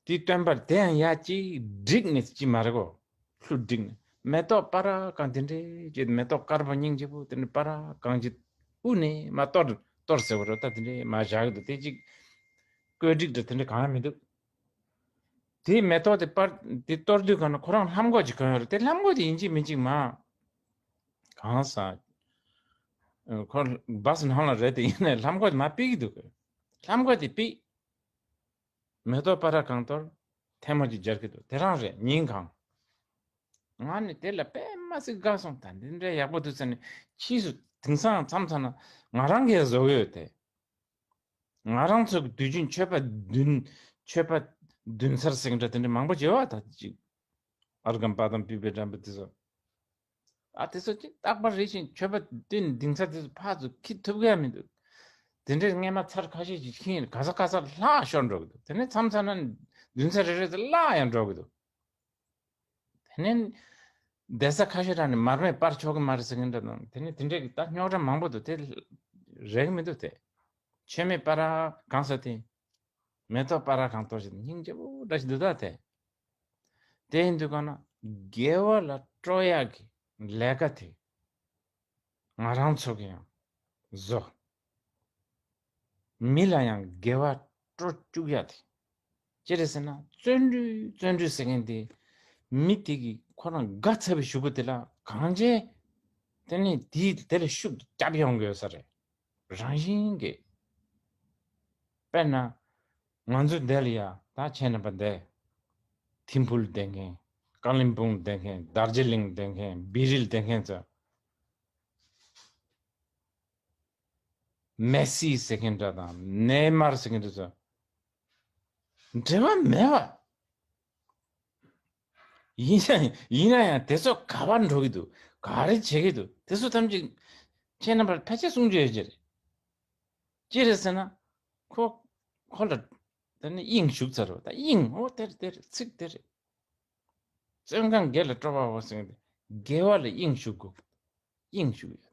དེའི་སྟོན་པར་དེ་ཡང་ཡ་གཅིག་བསྒྲིགས་ནས་ཅི་མ་རེད་གོ། ལྷུ་བསྒྲིགས་ནས་མེ་ཏོག་སྤར་གང་དེ་འདྲའི་ཅིག་མེ་ཏོག་དཀར་པོ་སྙིང་རྗེ་པོ་དེ་འདྲ་སྤར་གང་ཅིག་དབུ་ནས་མར་གཏོར་གཏོར་ཟེར་བ་རེད། ད་དེ་འདྲའི་མར་བཞག་གི་འདུག་དེ་ཅིག་བཀོད་སྒྲིག་འདྲ་དེ་འདྲ་གང་ཡང་མི་འདུག་དེའི་མེ་ཏོག་དེ་སྤར་དེ་གཏོར་དུས་གང་ན་ཁོ་རང་ལྷམ་གོག་ཅིག་གོན་ཡོད་རེད། དེ་ལྷམ་གོག་དེ་ཡིན་གཅིག་མིན་གཅིག་མ། གང་ཟག་ཁོ་བ་སི་ནང་ལ་རེད། དེ་ཡིན་ནའི་ལྷམ་གོག་དེ་མར་ཕུད་ཀྱི་འདུག་ལྷམ་གོག་དེ་ཕུད། མེ་ཏོག་སྤར་གང་གཏོར། ཐལ་མོ་ཅིག་སྦྱར་གྱི་འདུག་དེ་རང་རེད། ཉིན་གང་། ང་ནི་དེ་ལ་དཔེ་མ་སྲིད་དགའ་སོང་། ད་འདི་འདྲ་ཡག་པོ་འདུག་ཟེར་ནས་ཕྱིས་སུ་དེང་སང་མཚམས་མཚམས་ན་ང་རང་གིས་བཟོ་གི་ཡོད་དེ། ང་རང་ཚོ་གི་དུས་རྒྱུན་མཆོད་པ་འདོན་མཆོད་པ་འདོན་སར་ཟེར་འདྲ་དེ་འདྲ་མང་པོ་བྱེད་པ་ད་ཅིག་ཨརྒྷཾ་པཱ་དཾ་པུཥྤེ་ཌཱཾ་པཱ་དེ་ཚོ། ཨ་དེ་ཚོ་ཅིག་རྟག་པར་རེ་བཞིན་མཆོད་པ་འདོན་འདོན་སར་དེ་ཚོ་ཕར་ཚུར་འཁྱེར་ཐུབ་ཀྱི་ཡ་མི་འདུག་དེ་འདྲའི་སྔས་མ་ཚར་ཁ་ཤས་ཅིག་ཁྱེར་ག་ས་ག་ས་ལྷག་ཤོར་འགྲོ་གི་འདུག་དེ་ནས་མཚམས་མཚམས་ན་འདོན་ས་རེ་རེ་ཚོ་བརླག་ཡང་འགྲོ་གི་འདུག་དེ་ནས་ གདན་ས་ཁ་ཤས་རང་ནས་མར་མེ་སྤར་ཆོག་གི་མ་རེད་ཟེར་མཁན་འདྲ་དང་། དེ་ནས་དེ་འདྲས་ཀྱི་ད་རྙོག་དྲ་མང་པོ་འདུག་དེ་རེག་མི་འདུག་དེ་མཆོད་མེ་སྤར་གང་ས་དེ་མེ་ཏོག་སྤར་གང་གཏོར་ཞིག་སྙིང་རྗེ་པོ་འདྲ་ཞིག་འདུག་ད་དེ། དེ་ཡིན་དུས་གང་ན་དགེ་བ་ལ་སྤྲོ་ཡག་གི་ལས་ཀ་དེ་ང་རང་ཚོ་གི་ཡང་བཟོ། མི་ལ་ཡང་དགེ་བ་སྤྲོ་བཅུག་ཡ་དེ། ཅི་རེད་ཟེར་ན་བརྩོན་འགྲུས་བརྩོན་འགྲུས་ཟེར་མཁན་དེ་མི་དེ་གི་ཁོ་རང་དགའ་ཚ་བའི་གཞུག་གུ་དེ་ལ་གང་བྱས་དེ་ནས་དེའི་དེ་ལ་ཤུགས་རྒྱབ་ཡོང་གི་ཡོད་ས་རེད། རང་བཞིན་གྱིས། དཔེར་ན། ང་ཚོ་འདི་ལ་ཡ་ད་ཁྱེད་རྣམ་པ་འདི། ཐིམ་ཕུལ་བསྡད་མཁན། ཀ་ལིམ་པོང་བསྡད་མཁན། དར་ཇི་ལིང་བསྡད་མཁན། བི་རིལ་བསྡད་མཁན་ཚོ། མེ་སི་ཟེར་མཁན་འདྲ་དང་ནེ་མར་ཟེར་མཁན་འདྲ་ཚོ། འབྲེལ་བ་མེད་པ། ཡིན་ན་ཡིན་ན་ཡང་དེ་ཚོ་ག་པར་འགྲོ་གི་འདུག་ག་རེ་བྱེད་ཀྱི་འདུག་དེ་ཚོ་ཐམས་ཅད་ཁྱེད་རྣམ་པར་ཕལ་ཆེར་གསུང་རྒྱུ་ཡོད་ཀྱི་རེད། ཅི་རེད་ཟེར་ན། ཁོ་ཁོ་ལ་དེ་ནི་དབྱིངས་ཞུགས་ཚར་བ་ད་དབྱིངས་འོ་དེར་དེར་ཚིག་དེར། བཙོན་ཁང་དགེ་ལ་སྤྲོ་བའོ་ཟེར་གི་འདུག་དགེ་བ་ལ་དབྱིངས་ཞུགས་དགོས། དབྱིངས་ཞུགས་ཡོད།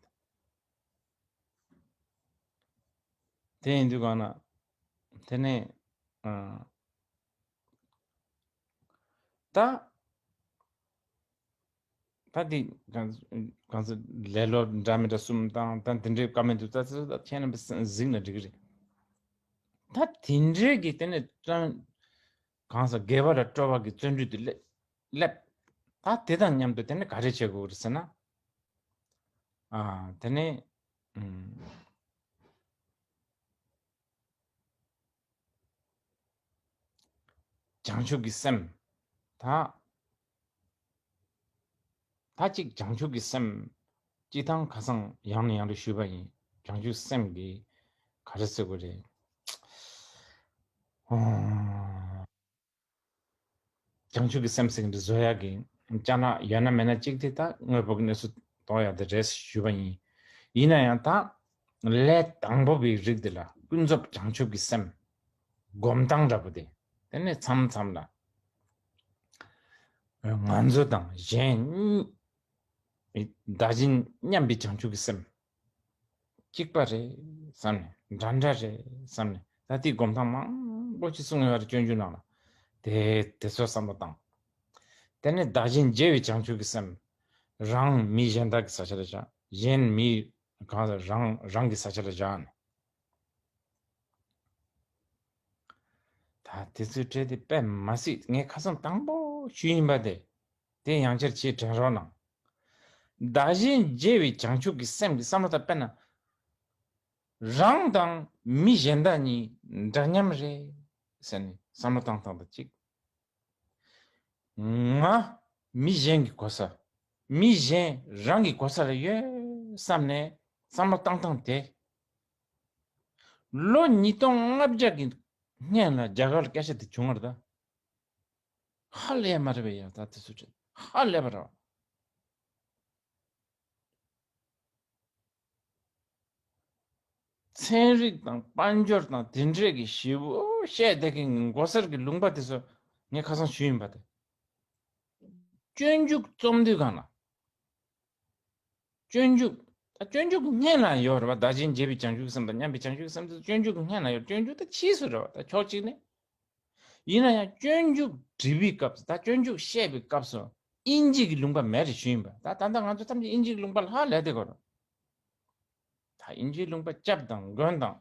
དེ་ཡིན་དུས་གང་ན། དེ་ནས་ཨ། ད། ད་འདི་གང་གང་ཚེ་ལེ་ལོ་འདྲ་མི་འདྲ་གསུམ་དང་ད་འདི་འདྲའི་བཀའ་མོལ་འདུག་ད་ཚེ་ད་ཁྱེད་རྣམ་པས་གཟིགས་ན་འགྲིག་གི་རེད། ད་དེ་འདྲའི་གི་དེ་ནས་བཙོན་གང་ཟག་དགེ་བ་ལ་སྤྲོ་བ་གི་བརྩོན་འགྲུས་དེ་སླེབས་སླེབས། ད་དེ་དང་མཉམ་དུ་དེ་ནས་ག་རེ་བྱེད་དགོས་རེད་ཟེར་ན། ཨ་དེ་ནས་ཨུམ། བྱང་ཆུབ་ཀྱི་སེམས། ད། ད་གཅིག་བྱང་ཆུབ་ཀྱི་སེམས། སྤྱི་དང་ཁ་སང་ཡང་ནས་ཡང་དུ་ཞུས་པ་ཡིན། བྱང་ཆུབ་སེམས་ཀྱི་ག་རེ་ཟེར་དགོས་རེད། ཨོ། བྱང་ཆུབ་ཀྱི་སེམས་ཟེར་གྱི་འདི་བཟོ་ཡག་གི་ཅ་ལག་ཡོད་ན་མེད་ན་གཅིག་དེ་ད་དངོས་པོ་གི་གནས་ཚུལ་རྟོགས་ཡག་དེ་རེད་ཞུས་པ་ཡིན། ཡིན་ན་ཡང་ད་ལས་དང་པོ་པའི་རིགས་དེ་ལ་ཀུན་རྫོབ་བྱང་ཆུབ་ཀྱི་སེམས་སྒོམ་སྟངས་འདྲ་པོ་དེ། དེ་ནས་མཚམས་མཚམས་ལ་ང་ཚོ་དང་གཞན་གཉིས། བདག་གཞན་མཉམ་པའི་བྱང་ཆུབ་ཀྱི་སེམས། གཅིག་པ་རེད་བསམ་ནས་འདྲ་འདྲ་རེད་བསམ་ནས་ད་ལྟའི་སྒོམ་སྟངས་མང་པོ་ཅིག་གསུངས་ཡོད་རེད་སྤྱོད་འཇུག་ནང་ལ། དེ་དེ་ཚོ་བསམ་བློ་བཏང་། དེ་ནས་བདག་གཞན་བརྗེ་བའི་བྱང་ཆུབ་ཀྱི་སེམས། རང་མི་གཞན་དག་གི་ས་ཆ་ལ་བཞག་གཞན་མི་གང་ཟག་རང་རང་གི་ས་ཆ་ལ་བཞག་ནས། ད་དེ་ཚོའི་གྲས་དེ་དཔེ་མ་སྲིད་ངས་ཁ་སང་དང་པོ་ཞུས་ཡིན་པ་དེ། དེ་ཡང་བསྐྱར་ཅིག་དྲན་རོགས་གནང་། བདག་གཞན་བརྗེ་བའི་བྱང་ཆུབ་ཀྱི་སེམས་ཀྱི་བསམ་བློ་དང་དཔེར་ན། རང་དང་མི་གཞན་དག་གཉིས་འདྲ་མཉམ་རེད་ཟེར་ནས་བསམ་བློ་བཏང་སྟངས་དང་གཅིག་ང་མི་གཞན་གྱི་གོ་ས། མི་གཞན་རང་གི་གོ་ས་ལ་ཡོད་བསམ་ནས་བསམ་བློ་བཏང་སྟངས་དེ། ལོ་ཉིས་སྟོང་ལྔ་བརྒྱ་གི་སྔན་ལ་རྒྱ་གར་ལ་སྐད་ཆ་དེ་བྱུང་བ་རེད་ད། ཧ་ལས་མ་རེད་པས་ཡ་ད་དེ་ཚོ་ཧ་ལས་པ་རེད། ཚན་རིག་དང་དཔལ་འབྱོར་དང་དེ་འདྲས་ཀྱི་ཞེ་པོ་བཤད་བསྡད་མཁན་གྱི་མགོ་སེར་གྱི་ལུང་པ་དེ་ཚོ་ངས་ཁ་སང་ཞུས་ཡིན་པ་དེ། སྤྱོད་འཇུག་རྩོམ་དུས་གང་ལ། སྤྱོད་འཇུག་ད་སྤྱོད་འཇུག་སྔན་ལ་ཡོད་རེད་བ། བདག་གཞན་བརྗེ་བའི་བྱང་ཆུབ་སེམས་དང་མཉམ་པའི་བྱང་ཆུབ་སེམས་དེ་སྤྱོད་འཇུག་སྔན་ལ་ཡོད། སྤྱོད་འཇུག་ད་ཕྱིས་སུ་རེད་བ། ད་ཕྱོགས་གཅིག་ནས། ཡིན་ན་ཡང་སྤྱོད་འཇུག་འབྲི་བའི་སྐབས་སུ་ད་སྤྱོད་འཇུག་བཤད་པའི་སྐབས་སུ་དབྱིན་ཇི་གི་ལུང་པ་མེད་རེད་ཞུས་ཡིན་པ། ད་ད་ལྟ་ང་ཚོ་ཐམས་ཅད་དབྱིན་ཇི་གི་ལུང་པ་ལྷག་ལས་དེ་གོ་རེད། ད་དབྱིན་ཇིའི་ལུང་པ་སྐྱབས་དང་མགོན་དང་།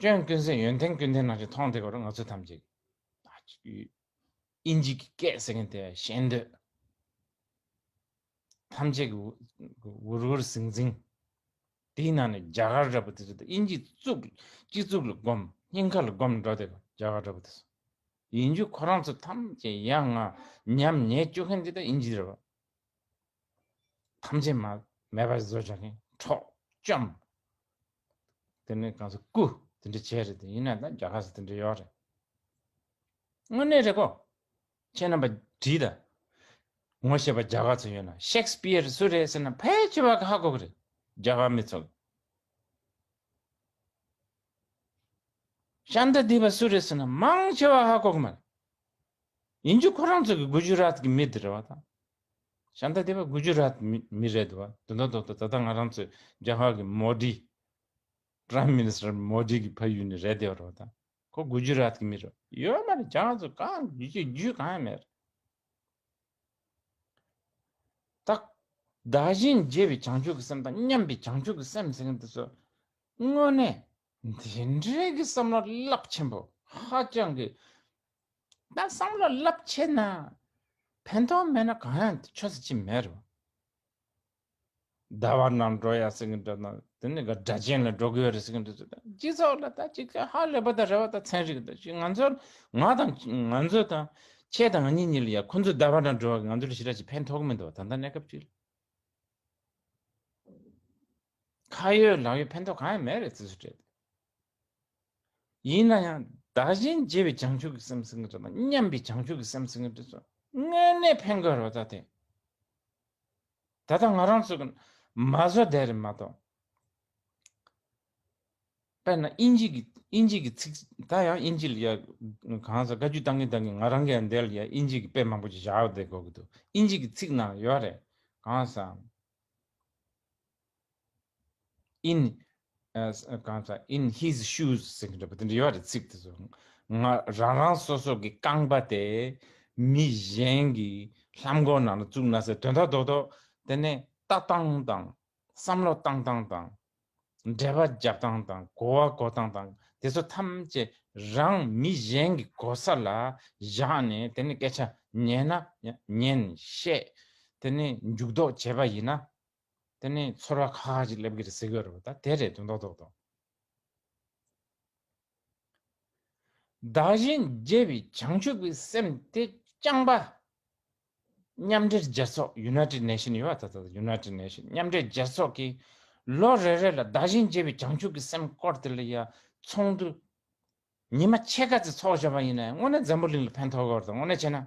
སྐྱོན་ཀུན་ཟད་ཡོན་ཏན་ཀུན་ལྡན་ནང་བཞིན་མཐོང་དེ་གོ་རེད་ང་ཚོ་ཐམས་ཅད་ཀྱིས། ད་དབྱིན་ཇི་གི་སྐད་ཟེར་མཁན་དེ་ཤེས་འདོད། ཐམས་ཅད་ཀྱི་འུར་འུར་ཟིང་ཟིང་། དེའི་ནང་ནས་རྒྱ་གར་འདྲ་པོ་དེ་ཚོ་དབྱིན་ཇི་གཙུག་སྤྱི་གཙུག་ལ་སྒོམ་སྙིང་ཁ་ལ་སྒོམ་འགྲོ་དེ་རྒྱ་གར་འདྲ་པོ་དེ་ཚོ། ཡིན་རྒྱུ་ཁོ་རང་ཚོ་ཐམས་ཅད་ཡང་ང་ཉམས་ཉེས་བཅུག་མཁན་འདི་ད་དབྱིན་ཇི་རེད་བ། ཐམས་ཅད་མ་མེད་པ་བཟོ་བྱ་མཁན་འཕྲོག་བཅོམ། དེ་ནས་གང་ཟག་རྐུ་དེ་འདྲ་བྱས་རེད་དེ་ཡིན་ན་ད་རྒྱ་གར་སུ་དེ་འདྲ་ཡོད་རེད། དངོས་གནས་རེད་གོ། ཁྱེད་རྣམ་པ་བྲིས་ད། ངོ་ཤེས་པ་རྒྱ་གར་ཚོ་ཡོད་ན་ཤེག་སྤིར་སུ་རེད་ཟེར་ན་ཕལ་ཆེ་བ་གི་ཧ་གོ་གི་རེད། རྒྱ་གར་མི་ཚོ་གི། ཤཱནྟ་དྷི་པ་སུ་རེད་ཟེར་ན་མང་ཆེ་བ་ཧ་གོ་གི་མ་རེད། ཡིན་རྒྱུ་ཁོ་རང་ཚོ་གི་གུ་ཇུ་རཱཏ་གི་མི་དེ་རེད་བ་དང་། ཤཱནྟ་དེ་བ་གུ་ཇུ་རཱཏ་མི་མི་རེད་འདུག་བ། དོན་དག་ཏོག་ཏོ་ད་ལྟ་ང་རང་ཚོའི་རྒྱ་གར་གྱི་མོ་ཌི། Prime Minister མོ་ཌི་གི་ཕ་ཡུལ་ནས་རེད་དེ་བ་རོ་ད། ཁོ་གུ་ཇུ་རཱཏ་གི་མི་རོ་ཡོད་མ་རེད། རྒྱ་གར་ཚོ་གང་རྒྱུ་ཆ་རྒྱུས་གང་ཡང་མེད་རེད། ད། བདག་གཞན་བརྗེ་བའི་བྱང་ཆུབ་ཀྱི་སེམས་དང་མཉམ་པའི་བྱང་ཆུབ་ཀྱི་སེམས་ཟེར་མཁན་དེ་ཚོ། དངོས་གནས། འདི་འདྲའི་གི་བསམ་བློ་རླབས་ཆེན་པོ་ཧ་ཅང་གི། ད་བསམ་བློ་རླབས་ཆེ་ན། ཕན་ཐོགས་མེད་ན་གང་ཡང་ཆོས་ཟེར་གྱི་མེད་རེད། ཟླ་བ་ནང་འགྲོ་ཡ་ཟེར་གྱི་འདྲ་ན་དེ་ནི་ག་སྒྲ་གཅན་ལ་འགྲོ་གི་ཡོད་རེད་ཟེར་གྱི་འདྲ་ཚོད་ད་སྤྱི་ཚོགས་ལ་ད་ཅིག་ཧ་ལས་པ་དང་རེ་བ་དང་ཚན་རིག་དང་ཅིག་ང་ཚོར་ང་དང་ང་ཚོ་དང་ཁྱེད་དང་ང་གཉིས་གཉིས་ལ་ཡ་ཁོ་ཚོ་ཟླ་བ་ནང་འགྲོ་བ་གི་ང་ཚོ་ལ་ཞེ་དྲག་ཅིག་ཕན་ཐོགས་གི་མི་འདུག་བ། ད་ལྟ་གནས་སྐབས་ཅིག་ལ་ཁ་ཡོད་ལག་ཡོད་ཕན་ཐོགས་གང་ཡང་མེད་རེད་ཙི་སུ་སྤྲད། ཡིན་ན་ཡང་བདག་གཞན་བརྗེ་བའི་བྱང་ཆུབ་ཀྱི་སེམས་ཟེར་གྱི་འདྲ་དང་མཉམ་པའི་བྱང་ཆུབ་ཀྱི་སེམས་ཟེར་གྱི་འདྲ་ཚོ་དངོས་གནས་ཕན་དགོས་རེད་བ། ད་དེ་ད་ལྟ་ང་རང་ཚོ་གི་མ་བཟོ་བསྡད་རེད་མ་གཏོགས། དཔེར་ན་དབྱིན་ཇི་གི་དབྱིན་ཇི་གི་ཚིག་ད་ཡང་དབྱིན་ཇི་ལ་ཡ་གང་ཟེར་བཀའ་བཀྱོན་བཏང་གིན་བཏང་གིན་ང་རང་གི་ཡང་འདིར་ཡ་དབྱིན་ཇི་གི་དཔེ་མང་པོ་ཅིག་བཞག་བསྡད་དགོས་ཀྱི་འདུག་དབྱིན་ཇི་གི་ཚིག་ནང་ཡོད་རེད། གང་ཟེར། in གང་ཟེར། In his shoes ཟེར་གྱི་འདྲ་པོ་དེ་འདྲ་ཡོད་རེད། ཚིག་དེ་ཚོ་ང་རང་རང་སོ་སོ་གི་རྐང་པ་དེ་མི་གཞན་གྱི་ལྷམ་གོག་ནང་ལ་བཙུགས་ན་ཟེར་དོན་དག་རྡོག་རྡོག་དེ་ནས་ལྟ་སྟངས་དང་བསམ་བློ་བཏང་སྟངས་དང་འབྲེལ་བ་རྒྱབ་སྟངས་དང་གོ་བ་གོ་སྟངས་དང་དེ་ཚོ་ཐམས་ཅད་རང་མི་གཞན་གྱི་གོ་ས་ལ་བཞག་ནས་དེ་ནས་སྐད་ཆ་ཉན་ན་ཉན་བཤད་དེ་ནས་འཇུག་ལྡོག་བྱས་པ་ཡིན་ན། དེ་ནས་ཚོར་བ་ཁག་ཁག་ཅིག་སླེབས་ཀྱི་རེད་ཟེར་གྱི་ཡོད་རེད་པ། ད་དེ་རེད་དོན་དག་རྡོག་རྡོག་བདག་གཞན་བརྗེ་བའི་བྱང་ཆུབ་ཀྱི་སེམས་དེ་རྐྱང་པ། མཉམ་འབྲེལ་རྒྱལ་ཚོགས་United Nation ཡོད་པ། ད་ད་United Nation མཉམ་འབྲེལ་རྒྱལ་ཚོགས་ཀྱིས་ལོ་རེ་རེ་ལ་བདག་གཞན་བརྗེ་བའི་བྱང་ཆུབ་ཀྱི་སེམས་སྐོར་དེ་ལ་ཡ་ཚོགས་འདུ། ཉི་མ་ཕྱེད་ཀ་ཙམ་ཚོགས་བཞག་པ་ཡིན་ན་དངོས་གནས་འཛམ་བུ་གླིང་ལ་ཕན་ཐོགས་ཀྱི་ཡོད་རེད། དངོས་གནས་བྱས་ན།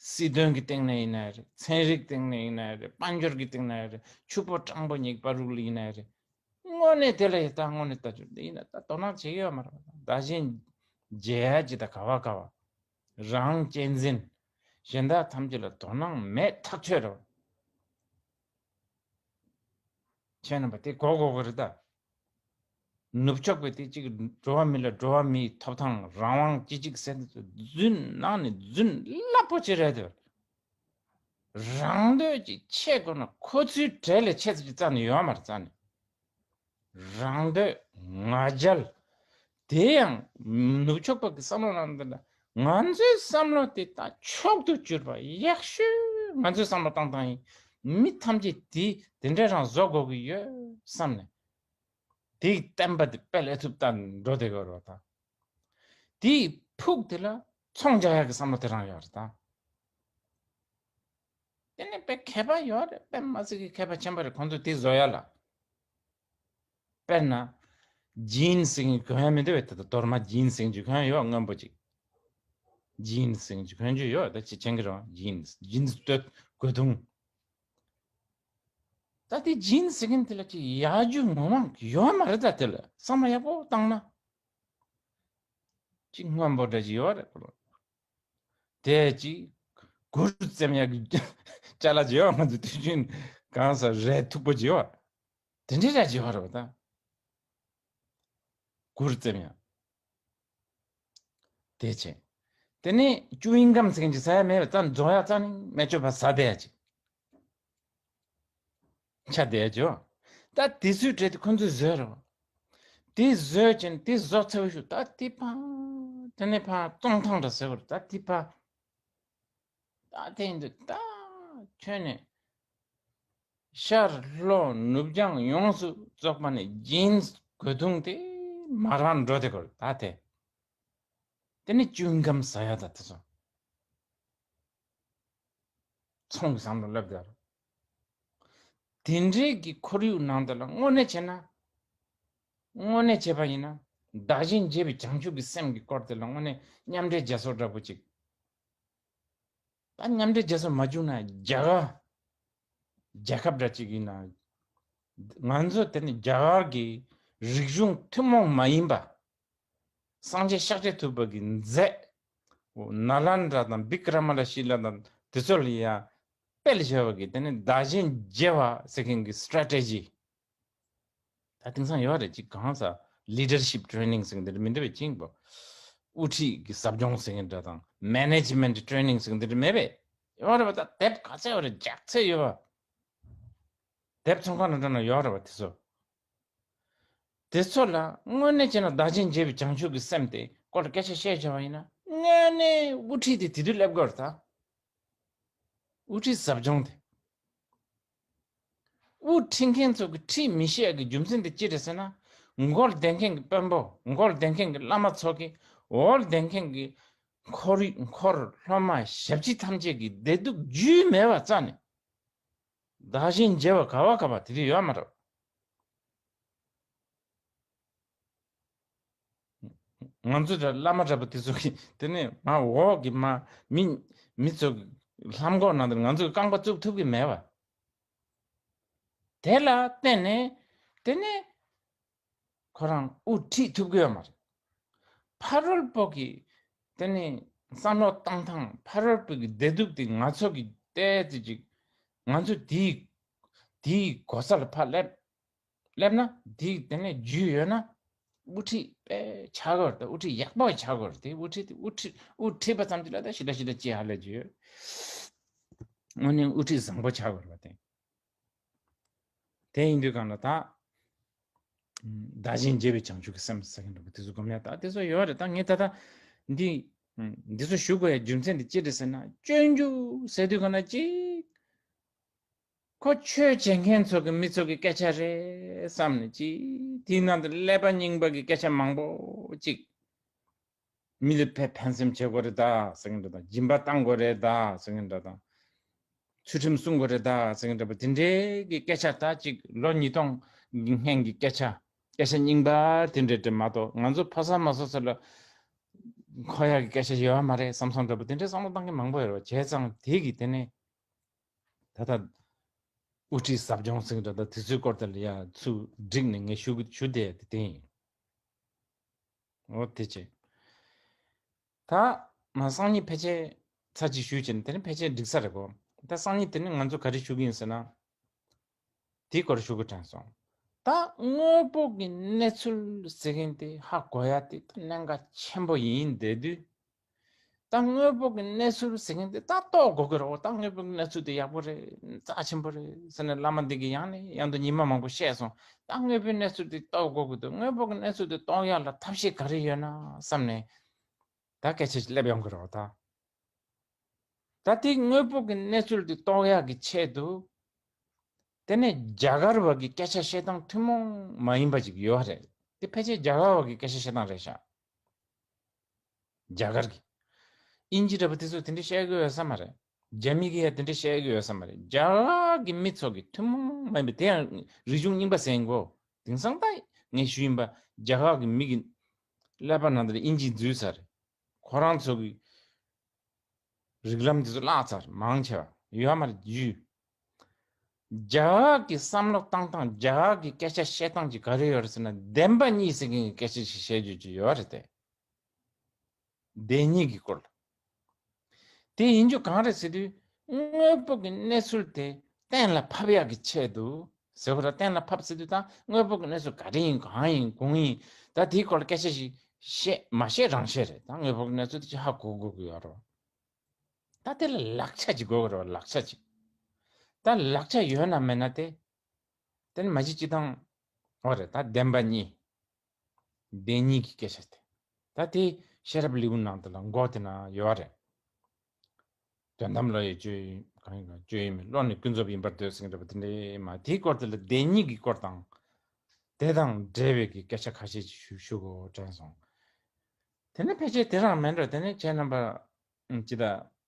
སྲིད་དོན་གྱི་སྟེང་ནས་ཡིན་ན་རེད། ཚན་རིག་སྟེང་ནས་ཡིན་ན་རེད། དཔལ་འབྱོར་གྱི་སྟེང་ནས་རེད། ཕྱུག་པོ་སྤྲང་པོ་ཉེས་པ་རུག་ལ་ཡིན་ན་རེད། དངོས་གནས་དེ་ལ་ཡི་ད་དངོས་གནས་ལྟ་རྒྱུ་འདི་ཡིན་ན་ད་དོ་སྣང་བྱེད་ཀྱི་ཡོད་མ་རེད། བདག་གཞན་བརྗེ་ཡ་ཅི་ད་ག་བ་ག་བ། རང་གཅེས་འཛིན། གཞན་དག་ཐམས་ཅད་ལ་དོ་སྣང་མེད་ཐག་ཆོད་རེད། ཁྱེད་རྣམ་པ་དེ་གོ་གོ་གི་རེད་ད། ནུབ་ཕྱོགས་པའི་དེ་གཅིག་འགྲོ་བ་མི་ལ་འགྲོ་བ་མིའི་ཐོབ་ཐང་རང་དབང་སྤྱི་གཅིག་ཟེར་དེ་ཚོ་རྫུན་ནང་ནས་རྫུན་རླབས་པོ་ཆེ་རེད་དེ། རང་འདོད་ཀྱི་ཆེད་དགོས་ན་ཁོ་ཚོའི་གྲས་ལས་ཆེ་ཙམ་ཅིག་རྩ་ནས་ཡོད་མ་རེད་རྩ་ནས། རང་འདོད་ང་རྒྱལ། དེ་ཡང་ནུབ་ཕྱོགས་པ་གི་བསམ་བློ་ནང་འདི་ལ་ང་ཚོའི་བསམ་བློ་དེ་ད་མཆོག་ཏུ་གྱུར་པ་ཡག་ཤོས་ང་ཚོའི་བསམ་བློ་བཏང་སྟངས་ཡིན། མི་ཐམས་ཅད་དེ་དེ་འདྲ་རང་བཟོ་དགོས་ཀྱི་ཡོད་བསམ་ནས། དེའི་བསྟན་པ་དེ་དཔེ་ལས་ཐུབ་ལྟ་འགྲོ་བསྡད་དགོས་རེད་པ། ད་དེའི་ཕུགས་དེ་ལ་ཚོང་རྒྱག་ཡག་གི་བསམ་བློ་དེ་རང་ཡོད་རེད་ད། དེ་ནས་དཔེ་མཁས་པ་ཡོད་རེད། དཔེ་མ་སྲིད་ཀྱི་མཁས་པ་ཆེན་པོ་རེད། ཁོང་ཚོས་དེ་བཟོ་ཡ་ལ། དཔེར་ན། ཇིན་ཟེར་མཁན་གོན་ཡ་མི་འདུག་བས། ད་ལྟ་རྡོར་མ་ཇིན་ཟེར་མཁན་གྱི་གོན་ཡ་ཡོད་སྔོན་པོ་ཅིག་ཇིན་ཟེར་མཁན་གྱི་གོན་རྒྱུ་ཡོད། ད་ཅི་ཆེན་གི་རང་ཇིན། ཇིན་སྟོད་གོས་ཐུང་། ད་དེ་ཇིན་ཟེར་མཁན་དེ་ལ་ཅི་ཡག་རྒྱུ་ངོ་མ་ཡོད་མ་རེད། ད་དེ་ལ་བསམ་བློ་ཡག་པོ་བཏང་ན། ཅི་སྔོན་པོ་འདྲ་ཅིག་ཡོད་རེད་ཁོ་ལ། དེ་ཅི་གུར་བཙེམ་ཡག་གི་ཅ་ལག་ཅིག་ཡོད། ང་ཚོ་དུས་རྒྱུན་གང་ཟག་རས་མཐུག་པོ་ཅིག་ཡོད། དེ་འདྲའི་ར་ཅིག་ཡོད་རེད་པ་ད། གུར་བཙེམ་ཡག་དེ་བྱས། དེ་ནས་ཅུ་ཡིང་གམ་ཟེར་མཁན་ཅིག་ཟ་ཡ་མེད་པ་རྩ་ནས་རྫོགས་ཡ་རྩ་ནས་མེད་ཆོག་པ་ཟ་བསྡད་ཡ་ཅིག་ཆ་བསྡད་ཡ་ཅིག་ད་དེ་ཚོའི་གྲས་དེ་ཁོ་ཚོས་བཟོས་རེད་པ། དེ་བཟོས་ཀྱིན་དེ་བཟོ་ཚར་བའི་ཤུགས་ད་དེ་ཕ། དེ་ནས་ཕ་བཙོང་ཐང་འདྲ་ཟེར་བ་རེད། ད་དེ་ཕ། ད་དེ་ཡིན་དུས་ད་ཁྱོད་ནས་ཤར་ལྷོ་ནུབ་བྱང་ཡོངས་སུ་རྫོགས་པ་ནས་ཇིན་གོས་ཐུང་དེ་མར་འགྲོ་དེ་གོ་ད་དེ། དེ་ནས་ཅུན་གམ་ཟ་ཡ་ད་དེ་ཚོ་ཚོང་གི་བསམ་བློ་སླེབས་དེ་རེད། དེ་འདྲའི་གི་ཁོར་ཡུག་ནང་དེ་ལ་དངོས་གནས་བྱས་ན། དངོས་གནས་བྱས་པ་ཡིན་ན། བདག་གཞན་བརྗེ་བའི་བྱང་ཆུབ་ཀྱི་སེམས་ཀྱི་སྐོར་དེ་ལ་དངོས་གནས་མཉམ་འབྲེལ་རྒྱལ་ཚོགས་འདྲ་པོ་ཅིག་ད་མཉམ་འབྲེལ་རྒྱལ་ཚོགས་མ་བྱུང་ན་རྒྱ་གར། རྒྱལ་ཁབ་འདྲ་ཅིག་ཡིན་ན། ང་ཚོ་དེ་ནི་རྒྱ་གར་གྱི་རིག་གཞུང་ཐུན་མོང་མ་ཡིན་པ། སངས་རྒྱས་ཤཱཀྱ་ཐུབ་པ་གི་མཛད། ནཱ་ལནྡྲ་དང་བི་ཀྲ་མ་ལ་ཤི་ལ་དང་དེ་ཚོ་ལ་ཡང་ སྤེལ་བྱས་པ་གི་དེ་ནི་བདག་གཞན་བརྗེ་བ་ཟེར་མཁན་གྱི་strategy། ད་དེང་སང་ཡོད་རེད། ཅིག་གང་ཟེར་leadership training ཟེར་མཁན་དེ་འདྲ་མི་འདྲ་བའི་ཅིག་པོ། དབུ་ཁྲིད་ཀྱི་ཟབ་སྦྱོང་ཟེར་མཁན་འདྲ་དང་management training ཟེར་མཁན་དེ་འདྲ་མེད་པས། ཡོད་རེད་པ། ད་དེབ་ག་ཚད་ཡོད་རེད། ལྗགས་ཚད་ཡོད་པ། དེབ་ཚོང་ཁང་ནང་འགྲོ་ན་ཡོད་རེད་པ་དེ་ཚོ། དེ་ཚོ་ལ་དངོས་གནས་བྱས་ན་བདག་གཞན་བརྗེ་བའི་བྱང་ཆུབ་ཀྱི་སེམས་དེ་སྐོར་ལ་སྐད་ཆ་བཤད་བྱ་བ་ཡིན་ན། དངོས་གནས་དབུ་ཁྲིད་དེ་དེ་དུས་སླེབས་དགོས་རེད་ད། དབུ་ཁྲིད་ཟབ་སྦྱོང་དེ། དབུ་ཁྲིད་མཁན་ཚོ་གི་ཁྲིད་མི་ཤེས་ཀྱི་རྒྱུ་མཚན་དེ་ཅི་རེད་ཟེར་ན། མགོ་ལ་བསྡད་མཁན་གྱི་དཔོན་པོ། མགོ་ལ་བསྡད་མཁན་གྱི་བླ་མ་ཚོ་གི། འོག་ལ་བསྡད་མཁན་གྱི་འཁོར་འཁོར་སློབ་མ་ཞབས་ཕྱི་ཐམས་ཅད་ཀྱི་བདེ་སྡུག་རྒྱུས་མེད་པ་རྩ་ནས། བདག་གཞན་བརྗེ་བ་ག་བ་ག་བ་དེ་དུས་ཡོད་མ་རེད། ང་ཚོ་འདྲ་བླ་མ་འདྲ་པོ་དེ་ཚོ་གི་དེ་ནས་མ་འོག་གི་མ་མི་མི་ཚོ་གི་ལྷམ་གོག་ནང་དུ་ང་ཚོ་གི་རྐང་པ་བཙུགས་ཐུབ་ཀྱི་མེད་པ། དེ་ལ་བརྟེན་ནས་དེ་ནས་ཁོ་རང་དབུ་ཁྲིད་ཐུབ་ཀྱི་ཡོད་མ་རེད། ཕ་རོལ་པོ་གི་དེ་ནས་བསམ་བློ་བཏང་སྟངས། ཕ་རོལ་པོ་གི་བདེ་སྡུག་དེ་ང་ཚོ་གི་ཏོག་ཙམ་ཅིག་ང་ཚོ་དེའི་དེའི་གོ་ས་ལ་ཕར་སླེབས། སླེབས་ན་དེ་དེ་ནས་རྒྱུས་ཡོད་ན། དབུ་ཁྲིད་དཔེ་ཆགས་ཀྱི་རེད། དབུ་ཁྲིད་ཡག་པོ་ཆགས་ཀྱི་རེད། དེ་དབུ་ཁྲིད་དེ་དབུ་ཁྲིད་དབུ་ཁྲིད་པ་ཙམ་གྱིས་ལ་ད་ཞེ་དྲག་ཞེ་དྲག་ཅིག་ཧ་ལས་རྒྱུ་ཡོད། དངོས་གནས་དབུ་ཁྲིད་བཟང་པོ་ཆགས་ཀྱི་རེད་པ། དེ་དེ་ཡིན་དུས་གང་ལ་ད་བདག་གཞན་བརྗེ་བའི་བྱང་ཆུབ་ཀྱི་སེམས་ཟེར་མཁན་འདྲ་པོ་དེ་ཚོ་སྒོམ་ཡ་ད་དེ་ཚོ་ཡོད་རེད། ད་ངས་ད་ལྟ་འདི་འདི་ཚོ་ཞུ་དགོས་ཡ་རྒྱུ་མཚན་དེ་ཅི་རེད་ཟེར་ན། སྤྱོད་འཇུག་ཟེར་དུས་གང་ལ་ཅིག་ཁོ་ཆོས་བྱེད་མཁན་ཚོ་གི་མི་ཚོ་གི་སྐད་ཆ་རེད་བསམ་ནས་ཅིག་དེའི་ནང་དུ་ཀླད་པ་རྙིང་པ་གི་སྐད་ཆ་མང་པོ་ཅིག་མི་ལ་ཕན་ཕན་སེམས་བྱེད་དགོས་རེད་ད་ཟེར་མཁན་འདྲ་དང་། སྦྱིན་པ་བཏང་དགོས་རེད་ད་ཟེར་མཁན་འདྲ་དང་། ཚུལ་ཁྲིམས་སྲུང་དགོས་རེད་ད་ཟེར་མཁན་འདྲ་པོ་དེ་འདྲའི་གི་སྐད་ཆ། ད་ཅིག་ལོ་ཉིས་སྟོང་སྔན་གྱི་སྐད་ཆ། སྐད་ཆ་རྙིང་པ་དེ་འདྲ་དེ་མ་གཏོགས། ང་ཚོ་ཕོ་གསར་མ་སོ་སོ་ལ་མཁོ་ཡག་གི་སྐད་ཆ་ཡོད་མ་རེད་བསམ་བསམ་འདྲ་པོ་དེ་འདྲའི་བསམ་བློ་བཏང་མཁན་མང་པོ་ཡོད་རེད་བ། བྱས་ཙང་དེ་གི་དེ་ནས་ད་ལྟ་དབུ་ཁྲིད་ཟབ་སྦྱོང་ཟེར་གྱི་འདྲ། ད་དེ་ཚོའི་སྐོར་དེ་ལ་ཡ་ཚུར་བསྒྲིགས་ནས་ངས་ཞུ་གི་ཞུ་བསྡད་དེ་དེ་ཡིན། འོ་དེ་བྱས། ད་ང་སང་ཉིན་ཕལ་ཆེར་ཚར་གཅིག་ཞུས་བྱས་ནས་དེ་ནས་ཕལ་ཆེར་འགྲིག་ས་རེད་གོ། ད་སང་ཉིན་དེ་ནས་ང་ཚོ་ག་རེ་ཞུ་གི་ཡིན་ཟེར་ན། དེའི་སྐོར་ཞུ་དགོས་དྲན་སོང་། ད་དངོས་པོ་གི་གནས་ ཚུལ་ཟེར་མཁན་དེ་ཧ་གོ་ཡ་དེ་ད་གནད་འགག་ཆེན་པོ་ཡིན་བསྡད་དུས། ད་དངོས་པོ་གི་གནས་ཚུལ་ཟེར་མཁན་དེ་ད་རྟོགས་དགོས་ཀྱི་རེད། འོ་ད་དངོས་པོ་གི་གནས་ཚུལ་དེ་ཡག་པོ་རེད། རྩ་ཆེན་པོ་རེད་ཟེར་ནས་བླ་མ་འདི་གིས་ཡང་ནས་ཡང་དུ་ཉི་མ་མང་པོ་བཤད་སོང་། ད་དངོས་པོའི་གནས་ཚུལ་དེ་རྟོགས་དགོས་ཀྱི་འདུག་དངོས་པོ་གི་གནས་ཚུལ་དེ་རྟོགས་ཡག་ལ་ཐབས་ཤེས་ག་རེ་ཡོད་ན་བསམ་ནས་ད་སྐད་ཆ་ཞིག་སླེབས་ཡོང་གི་རེད། འོ་ད། ད་དེ་དངོས་པོ་གི་གནས་ཚུལ་དེ་རྟོགས་ཡག་གི་ཆེད་དུ། དེ་ནས་རྒྱ་གར་བ་གི་སྐད་ཆ་བཤད་སྟངས་ཐུན་མོང་མ་ཡིན་པ་ཅིག་ཡོད་རེད། དེ་ཕལ་ཆེར་རྒྱ་གར་བ་གི་སྐད་ཆ་བཤད་སྟངས་རེད་ཤག་རྒྱ་གར་གི། དབྱིན་ཇི་འདྲ་པོ་དེ་ཚོ་དེ་འདྲ་བཤད་གི་ཡོད་ས་མ་རེད། རྒྱ་མི་གི་ཡ་དེ་འདྲ་བཤད་གི་ཡོད་ས་མ་རེད། རྒྱ་གར་གི་མི་ཚོ་གི་ཐུན་མོང་མ་ཡིན་པའི། དེ་ཡང་རིག་གཞུང་རྙིང་པ་ཟེར་གོ། དེང་སང་ད་ངས་ཞུས་ཡིན་པ། རྒྱ་གར་གི་མི་གི་ཀླད་པ་ནང་དུ་དབྱིན་ཇི་འཛུལ་ཚར་རེད། ཁོ་རང་ཚོ་གི་རིགས་ལམ་དེ་ཚོ་བརླག་ཚར། མང་ཆེ་བ་ཡོད་མ་རེད། རྒྱུ། རྒྱ་གར་གྱི་བསམ་བློ་བཏང་སྟངས། རྒྱ་གར་གྱི་སྐད་ཆ་བཤད་སྟངས་ཀྱི་ག་རེ་ཡོད་རེད་ཟེར་ན། བདེན་པ་གཉིས་ཟེར་མཁན་གྱི་སྐད་ཆ་ཞིག་བཤད་རྒྱུ་ཅིག་ཡོད་རེད་དེ། བདེན་གཉིས་ཀྱི་སྐོར་ལ། དེ་ཡིན་རྒྱུ་གང་རེད་ཟེར་དུས། དངོས་པོ་གི་གནས་ཚུལ་དེ་གཏན་ལ་ཕབ་ཡག་གི་ཆེད་དུ་ཟེར་བ་ར། གཏན་ལ་ཕབ་ཟེར་དུས་ད་དངོས་པོ་གི་གནས་ཚུལ་ག་རེ་ཡིན། གང་ཡིན་གང་ཡིན། ད་དེའི་སྐོར་ལ་སྐད་ཆ་ཞིག་བཤད་མ་བཤད་རང་བཤད་རེད། ད་དངོས་པོ་གི་གནས་ཚུལ་དེ་ཅིག་ཧ་གོ་དགོས་ཀྱི་ཡོད་རེད། ད་དེ་ལ་ལག་ཆ་ཅིག་དགོས་ཀྱི་རེད་པ། ལག་ཆ་ཅིག་ད་ལག་ཆ་ཡོད་ན་མེད་ན་དེ། དེ་ནི་མ་གཞི་སྤྱི་བཏང་། འོ་རེད། ད་བདེན་པ་གཉིས། བདེན་གཉིས་ཀྱི་སྐད་ཆ་དེ། ད་དེ་ཤེས་རབ་ལེའུ་ནང་དེ་ལ་མགོ་དེ་ན་ཡོད་རེད། དོན་དམ་བློ་ཡི་སྤྱོད་ཡུལ་གང་ཡིན་གང་སྤྱོད་ཡུལ་མིན། བློ་ནི་ཀུན་རྫོབ་ཡིན་པར་འདོད་ཟེར་མཁན་འདྲ་པོ་དེ་འདྲའི་མ། དེའི་སྐོར་དེ་ལ་བདེན་གཉིས་ཀྱི་སྐོར་དང་། དེ་དང་འབྲེལ་བའི་གི་སྐད་ཆ་ཁ་ཤས་ཅིག་ཞུ་ཞུ་དགོས་དྲན་སོང་། དེ་ནས་ཕལ་ཆེར་དེ་རང་མིན་འགྲོ། དེ་ནས་ཁྱེད་རྣམ་པ་ཅི་ད་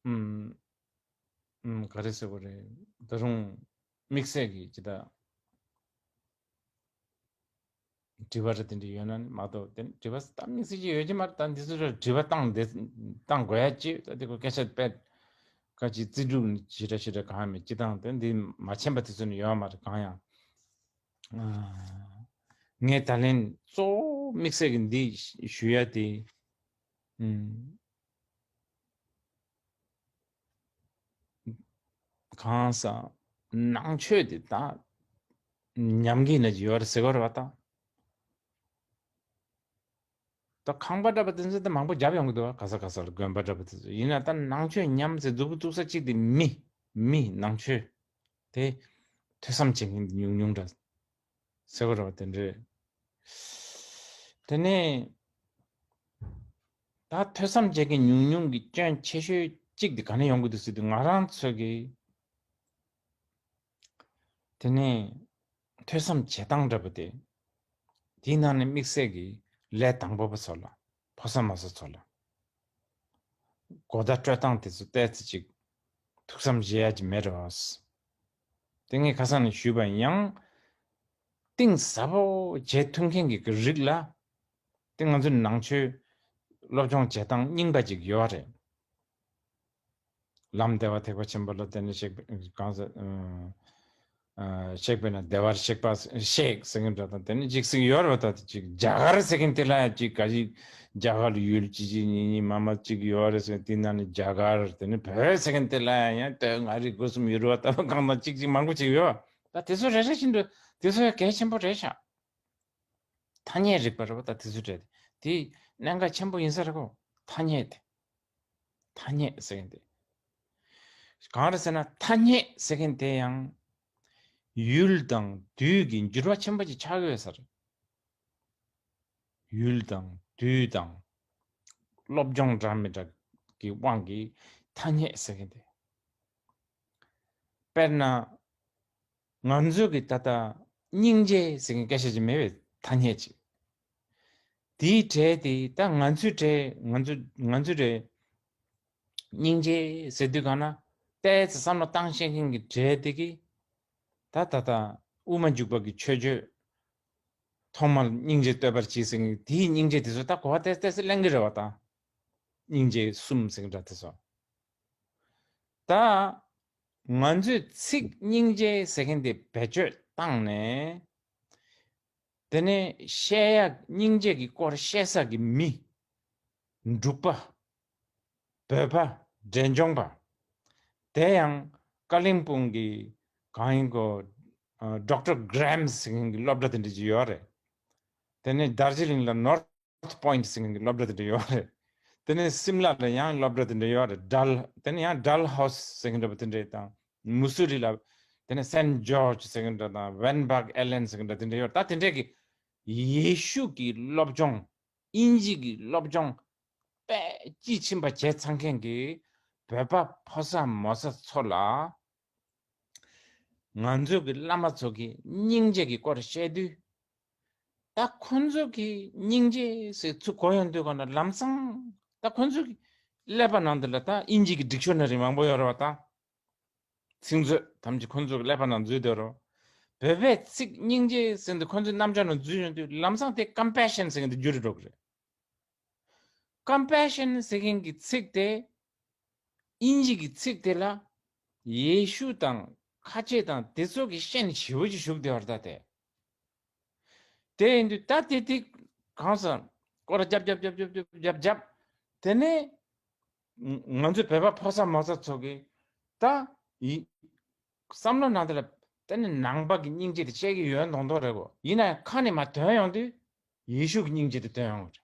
ཨུམ་ཨུམ་ག་རེ་ཟེར་དགོས་རེད། ད་རུང་དམིགས་བསལ་གྱི་ཅི་ད་དྲི་བ་རེ་དེ་འདྲ་ཡོད་ན་ནི་མ་གཏོགས། དེ་ནི་དྲི་བ་ད་དམིགས་བསལ་ཅིག་ཡོད་ཀྱི་མ་རེད། ད་འདི་ཚོ་རེ་དྲི་བ་བཏང་དེ་བཏང་དགོས་ཡ་ཅི། ད་དེ་ཁོ་སྐད་ཆ་དཔེ་ཁ་ཅིག་རྩིས་སྒྲུབ་ནི་ཞེ་དྲག་ཞེ་དྲག་གང་ཡང་མེད། ཅི་དང་དེ་འདི་མ་མཁྱེན་པ་དེ་ཚོ་ནི་ཡོད་མ་རེད་གང་ཡང་། ཨ། ངས་ད་ལན་གཙོ་བོ་དམིགས་བསལ་གྱི་འདི་ཞུ་ཡ་དེ། ཨུམ། གང་ཟག་ནང་ཆོས་དེ་ད་ཉམས་ཀྱི་ན་ཅི་ཡོད་རེད་ཟེར་གོ་རེད་བ་ད། ད་ཁང་པ་འདྲ་པོ་དེ་ཚོ་ད་མང་པོ་རྒྱབ་ཡོང་གི་འདུག་བ། ག་ས་ག་ས་ལ་དགོན་པ་འདྲ་པོ་དེ་ཚོ་ཡིན་ན་ད་ནང་ཆོས་ཉམས་ཟེར་མཛུབ་གུ་བཙུགས་ས་གཅིག་དེ་མི་མི་ནང་ཆོས་དེ་ཐོས་བསམ་བྱེད་མཁན་དེ་ཉུང་ཉུང་འདྲ་ཟེར་གོ་རེད་བ། དེ་འདྲ་དེ་ནས་ད་ཐོས་བསམ་བྱེད་མཁན་ཉུང་ཉུང་གི་སྐྱོན་ཆེ་ཤོས་གཅིག་དེ་ག་ནས་ཡོང་གི་འདུག་ཟེར་དུས་ང་རང་ཚོ་གི་དེ་ནས་ཐོས་བསམ་བྱེད་སྟངས་འདྲ་པོ་དེ། དེའི་ནང་ནས་དམིགས་བསལ་གྱི་ལས་དང་པོ་པ་ཚོ་ལ་ཕོ་གསར་མོ་གསར་ཚོ་ལ་གོ་བརྡ་སྤྲོད་སྟངས་དེ་ཚོ་ཏོག་ཙམ་ཅིག་ཐུགས་བསམ་བཞེས་ཡ་ཅིག་མེད་རོགས། དེ་ངས་ཁ་སང་ནས་ཞུས་པ་ཡང་གཏིང་ཟབ་པོ་བྱེད་ཐུབ་མཁན་གྱི་རིགས་ལ་དེ་ང་ཚོའི་ནང་ཆོས་སློབ་སྦྱོང་བྱེད་སྟངས་རྙིང་པ་ཅིག་ཡོད་རེད། ལམ་བདེ་བ་ཐེག་པ་ཆེན་པོ་ལ་དེ་ནི་གཤེགས་པའི་གང་ཟེར། ཨ་གཤེགས་པས་ན་བདེ་བར་གཤེགས་པ་གཤེགས་ཟེར་མཁན་འདྲ་དང་དེ་ནི་ཅིག་ཟེར་གྱི་ཡོད་རེད་བ། ད་དེ་ཅིག་རྒྱ་གར་ཟེར་མཁན་དེ་ལ་ཡང་ཅིག་ག་ཅིག་རྒྱ་གར་ལ་ཡུལ་ཅི་ཅི་གཉིས་གཉིས་མ་མ་ཅིག་ཡོད་རེད་ཟེར། དེ་ནང་ནས་རྒྱ་གར་དེ་ནི་བོད་ཟེར་མཁན་དེ་ལ་ཡང་ལྟོས་ང་རིག་དགོས་སམ་ཡོད་རེད་བ། ད་གང་དང་ཅིག་ཅིག་མང་པོ་ཅིག་ཡོད། ད་དེ་ཚོ་རེ་རེ་བཞིན་དུ་དེ་ཚོ་ཡང་གལ་ཆེན་པོ་རེད་ཤག་ཐ་སྙད་རིག་པ་རེད་བ། ད་དེ་ཚོ་རེད། དེ་གནད་འགག་ཆེན་པོ་ཡིན་ས་རེད་གོ། ཐ་སྙད་དེ། ཐ་སྙད་ཟེར་མཁན་དེ། གང་རེད་ཟེར་ན་ཐ་སྙད་ཟེར་མཁན་དེ་ཡང་ཡུལ་དང་དུས་ཀྱི་འགྱུར་བ་ཆེན་པོ་ཅིག་ཆགས་ཀྱི་ཡོད་ས་རེད། ཡུལ་དང་དུས་དང་སློབ་སྦྱོང་འདྲ་མི་འདྲ་གི་དབང་གིས་ཐ་སྙད་ཟེར་མཁན་དེ། དཔེར་ན། ང་ཚོ་གི་ད་ལྟ་སྙིང་རྗེ་ཟེར་མཁན་སྐད་ཆ་ཅིག་མེད་པའི་ཐ་སྙད་ཅིག་དེའི་གྲས་དེ་ད་ང་ཚོའི་གྲས་ང་ཚོ་ང་ཚོའི་གྲས་སྙིང་རྗེ་ཟེར་དུས་གང་ན་ཏོག་ཙམ་བསམ་བློ་བཏང་ཤེས་མཁན་གྱི་གྲས་དེ་གི་ད་ད་ལྟ་དབུ་མ་འཇུག་པ་གི་ཆོས་སྤྱོད་ཐོག་མར་སྙིང་རྗེ་བསྟོད་པར་གྱིས་ཟེར་མཁན་དེའི་སྙིང་རྗེ་དེ་ཚོ་ད་གོ་བ་ཏོག་ཙམ་ཏོག་ཙམ་ལེན་གི་རེད་བ། ད་སྙིང་རྗེ་གསུམ་ཟེར་མཁན་འདྲ་དེ་ཚོ། ད་ང་ཚོས་ཚིག་སྙིང་རྗེ་ཟེར་མཁན་དེ་བེད་སྤྱོད་བཏང་ནས། དེ་ནས་བཤད་ཡ་སྙིང་རྗེ་གི་སྐོར་བཤད་ས་གི་མི། འབྲུག་པ། བོད་པ། འབྲས་ལྗོངས་པ། དེ་ཡང་ཀ་ལིང་སྤུང་གི་གང་ཡིན་གོ། ཨ་Doctor Graham ཟེར་མཁན་གྱི་སློབ་གྲྭ་དེ་འདྲ་ཅིག་ཡོད་རེད། དེ་ནས་དར་ཇི་ལིང་ལ་North Point ཟེར་མཁན་གྱི་སློབ་གྲྭ་དེ་འདྲ་ཡོད་རེད། དེ་ནས་སིམ་ལ་ལ་ཡང་སློབ་གྲྭ་དེ་འདྲ་ཡོད་རེད། ཌལ། དེ་ནས་ཡང་Dalhousie ཟེར་མཁན་འདྲ་པོ་དེ་འདྲ་དང་། མུ་སུ་རི་ལ། དེ་ནས་Saint George ཟེར་མཁན་འདྲ་དང་Van Buck Island ཟེར་མཁན་འདྲ་དེ་འདྲ་ཡོད་རེད། ད་དེ་འདྲས་ཀྱི་ཡེ་ཤུ་གི་སློབ་སྦྱོང་། དབྱིན་ཇི་གི་སློབ་སྦྱོང་། དཔེ་དཔྱིས་ཕྱིན་པ་བྱས་ཚར་མཁན་གྱི་བོད་པ་ཕོ་གསར་མོ་གསར་ཚོ་ལ། ང་ཚོ་གི་བླ་མ་ཚོ་གི་སྙིང་རྗེ་གི་སྐོར་བཤད་དུས། ད་ཁོ་ཚོ་གི་སྙིང་རྗེ་ཟེར་ཚུར་གོ་ཡོང་དུས་ག་ན་ལམ་སང་། ད་ཁོ་ཚོ་གི་ཀླད་པ་ནང་དུ་ལ་ད་དབྱིན་ཇི་གི་ཌིག་ཤོ་ན་རི་མང་པོ་ཡོད་རེད་བ། ད་ཚིག་མཛོད་ཐམས་ཅད་ཁོ་ཚོ་གི་ཀླད་པ་ནང་འཛུལ་བསྡད་རོ། བོད་པའི་ཚིག་སྙིང་རྗེ་ཟེར་དུས་ཁོ་ཚོའི་རྣམ་ཅོག་ནང་འཛུལ་ཡོང་དུས་ལམ་སང་དེ་ཀམ་པེ་ཤན་ཟེར་མཁན་དེ་འགྱུར་འགྲོ་གི་རེད། ཀམ་པེ་ཤན་ཟེར་མཁན་གྱི་ཚིག་དེ། དབྱིན་ཇི་གི་ཚིག་དེ་ལ་ཡེ་ཤུ་དང་ཁ་ཆེ་དང་དེ་ཚོ་གི་ཤན་ཞེ་པོ་ཅིག་ཞུགས་བསྡད་པ་རེད་ད་དེ། དེ་ཡིན་དུས་ད་དེ་དེ་གང་ཟེར། སྐོར་ར་རྒྱབ་རྒྱབ་རྒྱབ་རྒྱབ་རྒྱབ་རྒྱབ། དེ་ནས་ང་ཚོའི་བོད་པ་ཕོ་གསར་མོ་གསར་ཚོ་གི་ད་ཡི་བསམ་བློ་ནང་དེ་ལ་དེ་ནི་ནང་པ་གི་སྙིང་རྗེ་དེ་བཤད་ཀྱི་ཡོད་མདོག་མདོག་རེད་གོ། ཡིན་ན་ཡང་ཁ་ནས་མར་ཐོན་ཡོང་དུས་ཡེ་ཤུ་གི་སྙིང་རྗེ་དེ་ཐོན་ཡོང་གི་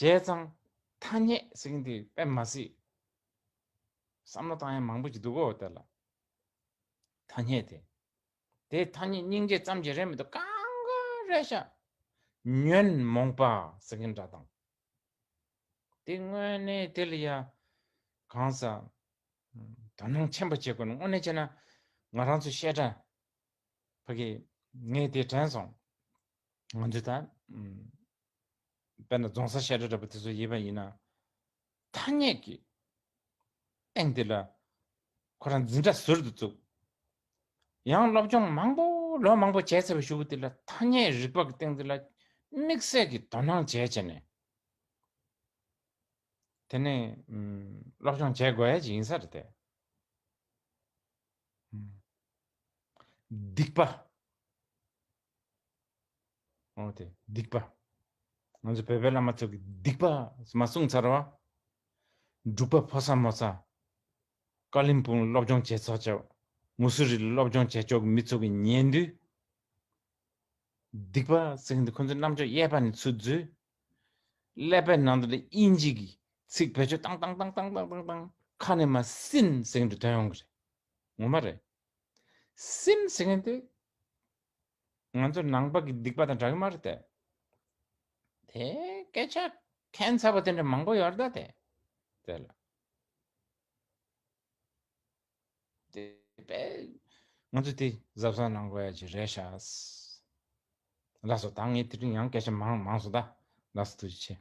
རེད། བྱས་ཙང་ཐ་སྙད་ཟེར་མཁན་དེ་དཔེ་མ་སྲིད་བསམ་བློ་བཏང་ཡ་མང་པོ་ཅིག་འདུག་གོ། དེ་ལ་ཐ་སྙད་དེ། དེ་ཐ་སྙད་སྙིང་རྗེ་ཙམ་གྱིས་རེད་མི་འདུག་གང་ག་རེད་ཤག་ཉོན་མོངས་པ་ཟེར་མཁན་འདྲ་དང་། དེ་དངོས་གནས་དེ་ལ་ཡ་གང་ཟག་དོ་སྣང་ཆེན་པོ་བྱེད་དགོས་ན། དངོས་གནས་བྱས་ན་ང་རང་ཚོ་བཤད་གྲྭ་ཕ་གི་ངས་དེ་དྲན་སོང་། ང་ཚོ་ད་ཨམ། དཔེར་ན་རྫོང་སར་བཤད་གྲྭ་འདྲ་པོ་དེ་ཚོ་ཡིན་པ་ཡིན་ན། ཐ་སྙད་ཀྱི་སྟེང་དེ་ལ་ཁོ་རང་འཛིན་གྲྭ་ཟུར་དུ་བཙུགས། ཡང་སློབ་སྦྱོང་མང་པོ་ལོ་མང་པོ་བྱས་ཚར་བའི་གཞུག་གུ་དེ་ལ་ཐ་སྙད་རིག་པ་གི་སྟེང་དེ་ལ་དམིགས་བསལ་གྱི་དོ་སྣང་བྱས་བྱས་ནས། དེ་ནས་ཨམ། སློབ་སྦྱོང་བྱེད་དགོས་ཡ་ཅིག་ཡིན་ས་རེད་དེ། ཨམ། སྡིག་པ། འོ་དེ་སྡིག་པ། ང་ཚོ་བོད་པའི་བླ་མ་ཚོ་གིས་སྡིག་པ་མ་གསུངས་ཚར་བ། འབྲུག་པ་ཕོ་གསར་མོ་གསར། ཀ་ལིམ་པོང་སློབ་སྦྱོང་བྱེད་ཚོགས་ཆེ་མུ་སུ་རི་ལ་སློབ་སྦྱོང་བྱེད་ཆོག་གི་མི་ཚོ་གི་ཉན་དུས། སྡིག་པ་ཟེར་མཁན་དེ་ཁོ་ཚོའི་རྣམ་ཅོག་གཡས་པ་ནས་ཚུར་འཛུལ། ཀླད་པའི་ནང་དུ་ལ་དབྱིན་ཇི་གི་ཚིག་བེད་སྤྱོད་བཏང་བཏང་། ཁ་ནས་མར་སིན་ཟེར་མཁན་དེ་ཐོན་ཡོང་གི་རེད། ངོ་མ་རེད། སིན་ཟེར་མཁན་དེ་ང་ཚོ་ནང་པ་གི་སྡིག་པ་དང་འདྲ་གི་མ་རེད་དེ། དེ་སྐད་ཆ་ཁྱད་མཚར་པོ་དེ་འདྲ་མང་པོ་ཡོད་རེད་ད་དེ། དེ་ལ། དེ་པས་ང་ཚོ་དེ་གཟབ་གཟབ་གནང་དགོས་ཡ་ཅིག་རེད་ཤག་ལགས་སོ། ད་ངས་དེ་རིང་ཡང་སྐད་ཆ་མང་མང་སོང་ད། ལགས་སོ། ཐུགས་རྗེ་ཆེ།